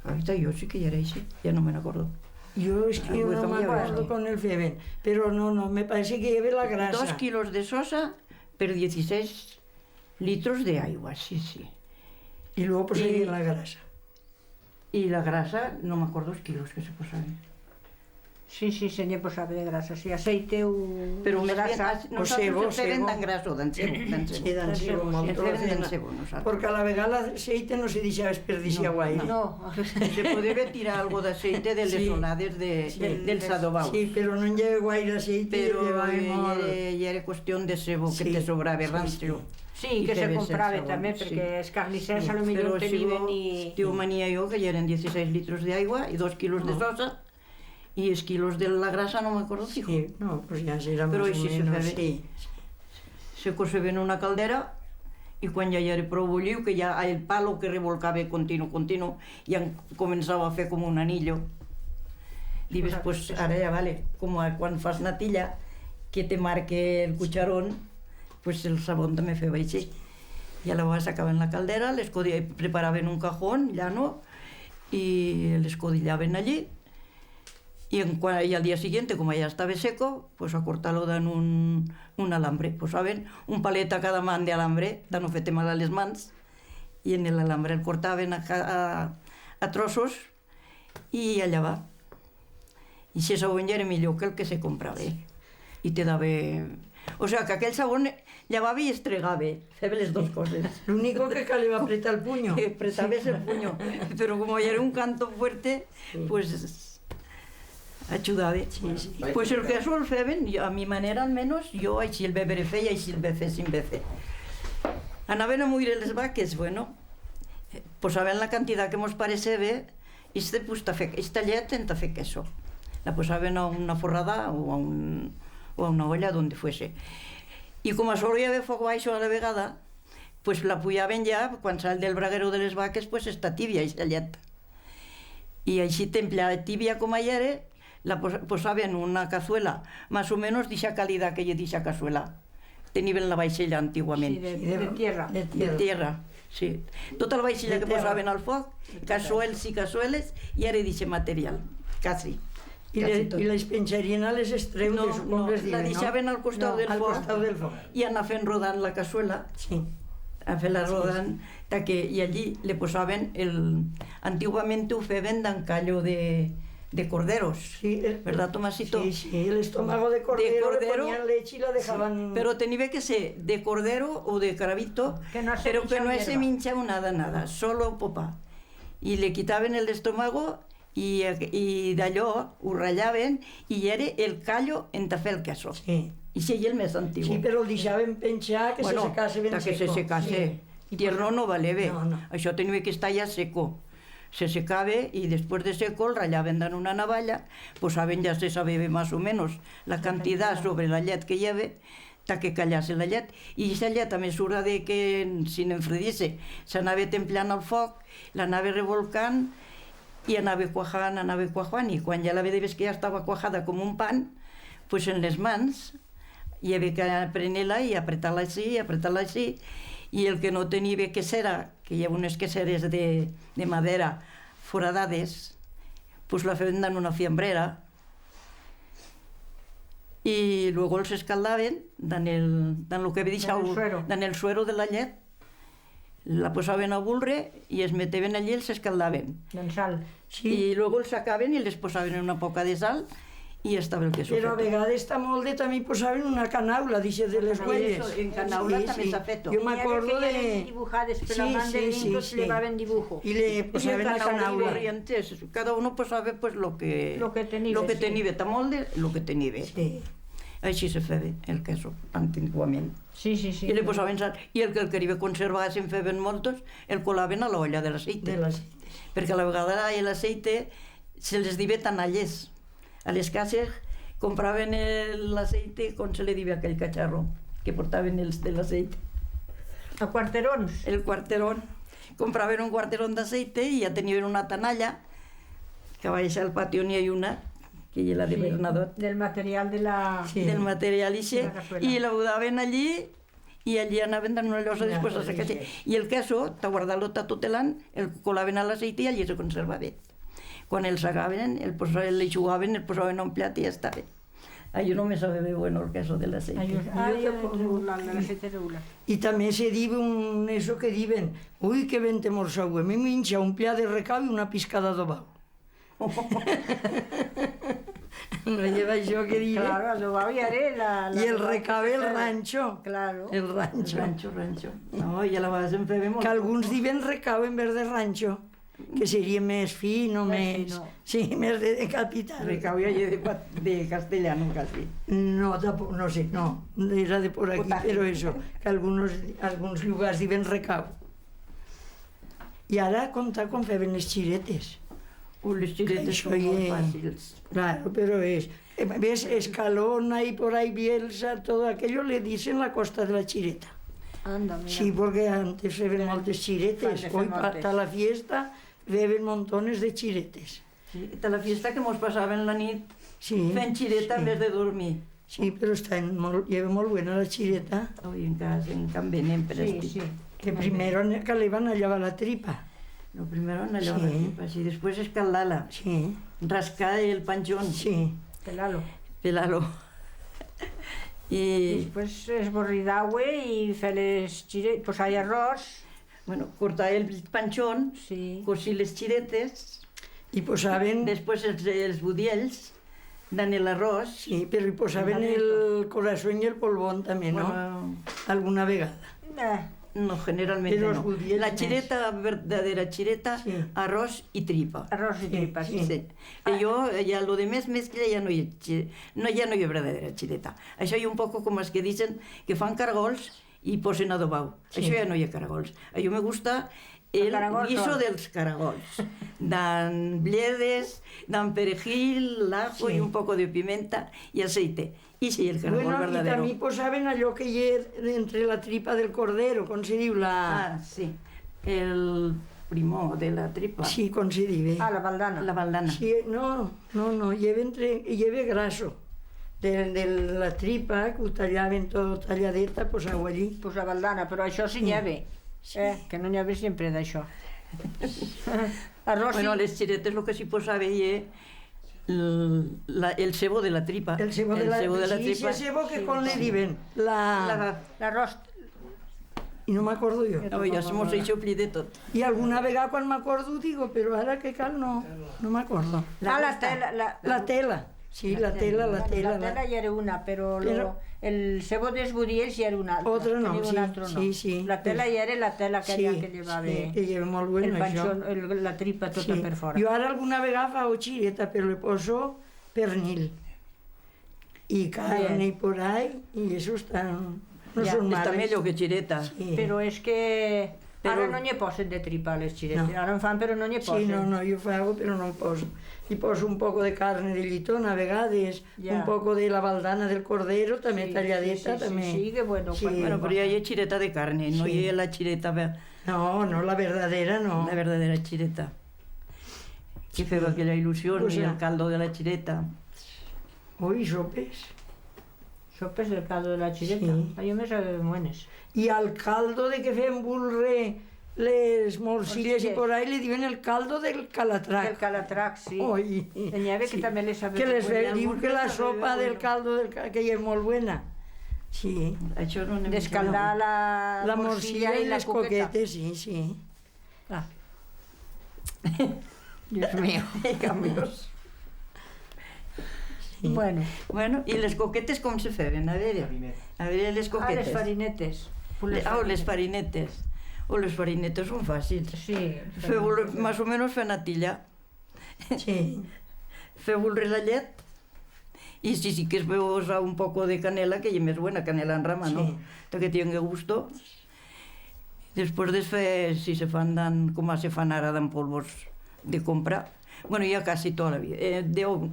Ahorita yo sí que yera ixe, ya no me'n acordo. Yo es que no m'acordo con el feben, pero no, no, me parece que yebe la grasa. Dos kilos de sosa per dieciséis litros d'aigua, sí, sí. Y luego, pues, ahí en la grasa. Y la grasa, no m'acordo els kilos que se posaben. Sí, sí, se ne posaba de grasa, sí, aceite u grasa. Pero más bien, as-, nosotros el feben dan graso, dan sebo, dan sebo. Sí, dan sebo, sí. El feben dan sebo, nosotros. Porque a la vegada l'aceite no se deixaba esperdiciar guaire. No, no. Se podebe tirar algo d'aceite de les olades de, del sadobau. Sí, pero no en lleve guaire aceite. Pero yere, yere cuestión de sebo que te sobraba rancio. Sí, que se compraba también, porque es carnicers a lo millor teniben y... Pero si hubo, yo manía yo que yeren dieciséis litros d'aigua y dos kilos de sosa, y es kilos de la grasa no m'acordo fijo. Sí, no, pues ya será más o menos, sí. Se cosebe en una caldera y cuan ya yere prou bulliu, que ya el palo que revolcaba continuo, continuo, ya comenzaba a fer como un anillo. Dibes, pues, ara ya vale, como a cuan fas natilla, que te marque el cucharón, pues el sabón tamé feba així. Y alaba sacaban la caldera, l'escodi-, preparaban un cajón llano y l'escodillaban allí. Y en cua-, y al día siguiente, como ya estaba seco, pues a cortar-lo dan un, un alambre. Pues saben, un palet a cada man de alambre, ta no fer-te mal a les mans. Y en el alambre el cortaban a ca-, a, a trosos y allá va. Y ixe sabón ya era millor que el que se compraba, eh. Y te daba, o sea, que aquel sabón llavabe y estregaba, febe les dos coses. Lo único que caleba apretar el punyo. Apretabes el punyo. Pero como ya era un canto fuerte, pues, achudaba. Sí, sí. Pues el que sol feben, yo, a mi manera al menos, yo així el bebre fe y així el befe sin befe. Anaben a muir les vaques, bueno, posaben la cantidat que mos parecebe, Iste, pues, ta fer, esta llet en ta fer queso. La posaben a una forrada o a un, o a una olla donde fuese. Y como solo i hebe fuego baixo a la vegada, pues la puyaben ya, cuan sal del braguero de les vaques, pues está tibia esta llet. Y així, templa tibia como yere, la pos-, posaben en una cazuela, más o menos d'ixa calidat que ye d'ixa cazuela. Teniben la vaixella antiguament. Sí, de, de tierra. De tierra, sí. Tota la vaixella que posaben al foc, cazuels y cazueles, yere d'ixe material, casi. Y le, y les pencharían a les estreus, supongo que es... No, no, la dixaben al costau del foc. Al costau del foc. Y anar fent rodant la cazuela. Sí. A fer-la rodant, ta que, y allí le posaben el, antiguamente ho feben d'an callo de, de corderos. Sí, el, ¿verdad, Tomasito? Sí, sí, el estomago de cordero, le ponían leche y la dejaban. Pero tenibe que ser de cordero u de carabito, pero que no se minchaba nada, nada, solo popa. Y le quitaben el estomago y, y d'alló u rallaben y yere el callo enta fer el queso. Sí. Ixe ye el mes antigo. Sí, pero el dixaben penchar que se secase ben seco. Bueno, ta que se secase. Sí. Tierno no valebe. No, no. Això tenibe que estar ya seco. Se secabe y después de seco el rallaben dan una navalla, pues saben, ya se sabebe más u menos la cantidad sobre la llet que i hebe, ta que callase la llet. Y ixa llet, a mesura de que, sin enfredir-se, s'anabe templant al foc, l'anabe revolcant y anabe cuajant, anabe cuajant, y cuan ya la vedebes que ya estaba cuajada como un pan, pues en les mans i hebe que prener-la y apretar-la así, y apretar-la así, y el que no tenibe quesera, que i hebe unes queseres de, de madera foradades, pues la feben dan una fiambrera, y luego els escaldaben dan el, dan lo que he dixau, dan el suero de la llet, la posaben a bulre y es meteben allí y els escaldaben. Dan sal. Sí. Y luego els sacaben y les posaben una poca de sal y estaba el queso feto. Pero a vegades ta molde también posaben una canaula, dixe, de les huellas. Eso, en canaula también s'ha feto. Yo m'acordo de... Dibujadas per la man de dentro, se llevaben dibujo. Y le posaben la canaula. Corrientes, cada uno pues sabe pues lo que, lo que tenibe, ta molde, lo que tenibe. Sí. Així se febe el queso, antiguament. Sí, sí, sí. Y le posaben sal. Y el que el queribe conservar, se'n feben moltos, el colaben a la olla de l'aceite. De l'aceite. Perque a la vegada l'aceite se les dibe tanalles. A les cases compraben el, l'aceite, com se le dibe aquel cacharro que portaben els de l'aceite? A cuarterons. El cuarterón. Compraben un cuarterón d'aceite y ya teniben una tanalla que a baixar al patio n'i hai una, que ye la de Bernadot. Del material de la... Sí. Del material ixe, y la budaben allí, y allí anaben dan una llosa después a sacar. Y el queso, ta guardar-lo ta tot el an, el colaben a l'aceite y allí se conservabe. Cuan el sacaben, el posa-, le xugaben, el posaben a un plat y ya estaba. A yo no me sabe bueno el queso de l'aceite. Ai, ai, ai, regular, de l'aceite regular. Y también se dibe un, eso que diben, ui, que ben te morsaue, me mincha un plat de recau y una piscada adobau. No lleva això que diga. Claro, adobau ya era la, la... Y el recau, el rancho. Claro. El rancho. El rancho, rancho. No, ya la vas en febe molt. Que alguns diben recau en vez de rancho, que sería mes fino, mes... Sí, mes de, de capital. Recau ya ye de pa-, de castellano casi. No, tampoco, no sé, no. Era de por aquí, pero eso, que algunos, alguns lugars diben recau. Y ara conta com feben les chiretes. Uh, les chiretes son molt fácils. Claro, pero es, eh, ves, Escalona y por ahí Bielsa, todo aquello le dicen la costa de la chireta. Anda, mira. Sí, porque antes feben moltes chiretes. Hoy pa-, ta la fiesta feben montones de chiretes. Sí, ta la fiesta que mos pasaben la nit fent chireta en vez de dormir. Sí, pero está en mol-, ye molt buena la chireta. Ui, en cas, en Can Benem, per... Sí, sí. Que primero ne-, caleban a llavar la tripa. Lo primero en a llavar la tripa, sí, después escaldar-la. Sí. Rascar el panchón. Sí. Pelar-lo. Pelar-lo. Y después esborrir d'aigua y fer les chire-, pues, hay arroz. Bueno, cortar el panchón, sí, cosir les chiretes. Y posaben... Después els, els budiels dan el arroz. Sí, pero y posaben el corazón y el polvón también, ¿no? Bueno. Alguna vegada. Eh. No, generalmente no. Pero los budiels... La chireta, verdadera chireta, sí, arroz y tripa. Arroz y tripa, sí. Sí. Y yo, ya lo demás mezcla ya no ye chi-, no, ya no ye verdadera chireta. Això ye un poco como es que dicen que fan cargols y posen adobau. Sí. Això ya no ye cargols. A yo me gusta el guiso dels caragols. Dan bledes, dan perejil, ajo y un poco de pimenta y aceite. Ixe ye el cargol verdadero. Bueno, y también posaben allò que ye entre la tripa del cordero, com se diu la... Ah, sí. El primo de la tripa. Sí, com se diu? Ah, la baldana. La baldana. Sí, no, no, no, lleve entre, lleve graso. De, de la tripa, que ho tallaven tot talladeta, pues, agua allí. Pues la baldana, però això sí n'i hebe, eh, que no n'i hebe siempre d'això. Arroz. Bueno, les chiretes lo que sí posaba ye el, la, el sebo de la tripa. El sebo de la, sí, tripa. Ese sebo que con le diben, la... La, l'arroz. Y no m'acordo yo. No, ya somos hecho pli de tot. Y alguna vegada cuan m'acordo digo, pero ara que cal no, no m'acordo. Ah, la tela, la... La tela, sí, la tela, la tela, la tela ya era una, pero lo, el sebo d'es budiels ya era una, otra no, sí, sí, sí. La tela ya era la tela aquella que llevaba, sí, que lleva molt bueno, el panchón, el, la tripa tota per fora. Yo ara alguna vegada fago chireta, pero le poso pernil. Y carne y por ahí, y eso está, no son males. Ya, está mellor que chireta. Sí. Pero es que ara no ne posen de tripa les chiretes. No. Ara en fan, pero no ne posen. Sí, no, no, yo fago, pero no poso. Y poso un poco de carne de lletón, a vegades, un poco de la baldana del cordero, también talladeta, sí, sí, también. Sí, que bueno, sí. Bueno, pero ya ye chireta de carne, no ye la chireta ve- No, no, la verdadera no. La verdadera chireta. Que feba aquella ilusión, y el caldo de la chireta. Oi, sopes. Sopes del caldo de la chireta. Sí. A yo me saben buenes. Y al caldo de que fem bulre les morcilles y por ahí le diben el caldo del calatrac. Del calatrac, sí. Oi. Tenieve que también le sabe bueno. Que les diu que la sopa del caldo del ca-, que ye molt buena. Sí. D'escaldar la morcilla y les coquetes, sí, sí. Ah. Dios mío, qué cambios. Sí. Bueno. Bueno, y les coquetes com se feben? A ver, a ver, les coquetes. Ah, les farinetes. Ah, o les farinetes. O les farinetes son fáciles. Sí. Feu, más o menos, fe natilla. Sí. Feu bulre la llet. Y si, si que es feu usar un poco de canela, que ye mes buena, canela en rama, no? Sí. Ta que tiengue gusto. Después de fer, si se fan dan, como se fan ara, dan polvos de compra. Bueno, ya casi toda la vida. Eh, de ou,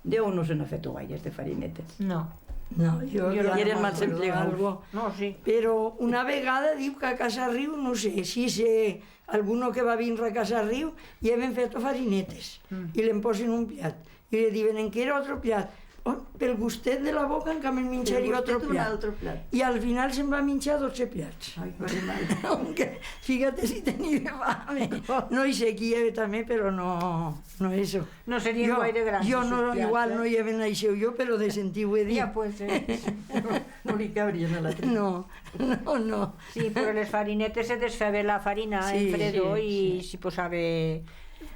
de ou no se n'ha feto gaires de farinetes. No. No, yo ya no m'acuerdo algo. No, sí. Pero una vegada diu que a Casa Riu, no sé, si se, alguno que va vindre a Casa Riu, lleven feto farinetes. Mm. Y le'n posen un plat. Y le diben, en quero otro plat. Oh, pel gustet de la boca, encara me'n mincharía otro plat. Y al final se'n va minchar dotze plats. Ai, qué mal. Aunque, fíjate si teniba fame. No, y se quiere también, pero no, no eso. No serían guaire grandes sus plats, eh? Yo no, igual no lleven naixeu yo, pero de sentir-ho dir. Ya, pues, eh. No, no li cabrían a la tripa. No. No, no. Sí, pero les farinetes se desfebe la farina en fredo y si posaba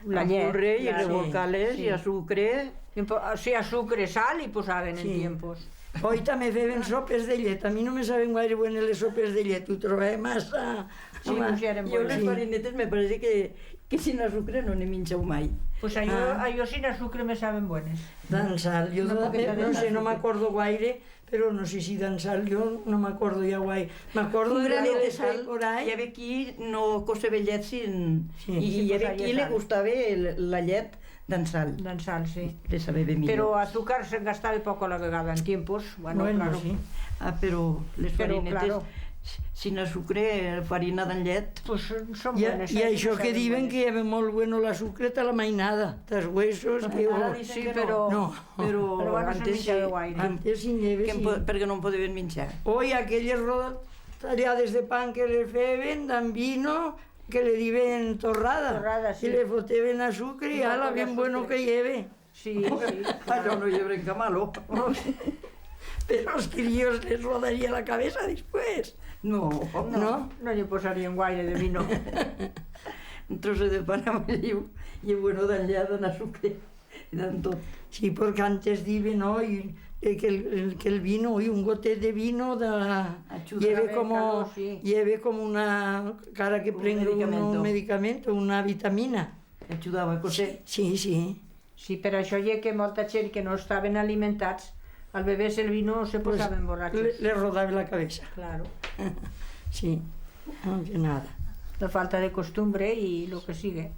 la llet, y revolcales, y azucre. Y un po-, sí, azucre, sal y posaban en tiempos. Oi tamé feben sopes de llet. A mi no me saben guaire buenas les sopes de llet. Ho trobé masa. Sí, no, no yeren buenas. Yo les farinetes me parece que, que sin azucre no n'he minchau mai. Pues a yo, a yo sin azucre me saben buenas. Dan sal. Yo no, no sé, no m'acordo guaire. Pero no sé si dan sal, yo no m'acordo ya guai. M'acordo de la llet por ahí. Y a vequí no cose llet sin, y, y a vequí le gustaba el, la llet dan sal. Dan sal, sí. Le sabebe millor. Pero azúcar se'n gastaba poco a la vegada en tiempos. Bueno, claro. Sí. Ah, pero les farinetes sin azucre, farina dan llet. Pues son buenas, y a ixo que diben que lleve molt bueno l'azucre ta la mainada, tas huesos, que... Ara dicen que no. No. Pero antes sí, antes sin lleve, sí. Perque no en podeben minchar. Oi, aquelles ro-, tallades de pan que le feben, dan vino, que le diben torrada. Torrada, sí. Y le foteben azucre y ala, bien bueno que lleve. Sí, sí. Ah, no, no lleve enca malo. Pero os críos les rodaría la cabeza después. No. No, no lle posarían guaire de vino. Un trozo de pan amarlliu ye bueno dan llet, dan azucre. Y tanto. Sí, porque antes diben, no, y, eh, que el, el, que el vino, y un gotet de vino da, lleve como, lleve como una, cara que prenga un medicamento, una vitamina. Achudaba a coser. Sí, sí, sí. Sí, pero això ye que molta chent que no estaban alimentats, al beber-se el vino se posaban borrachos. Le, le rodaba la cabeza. Claro. Sí, no, que nada. La falta de costumbre y lo que sigue.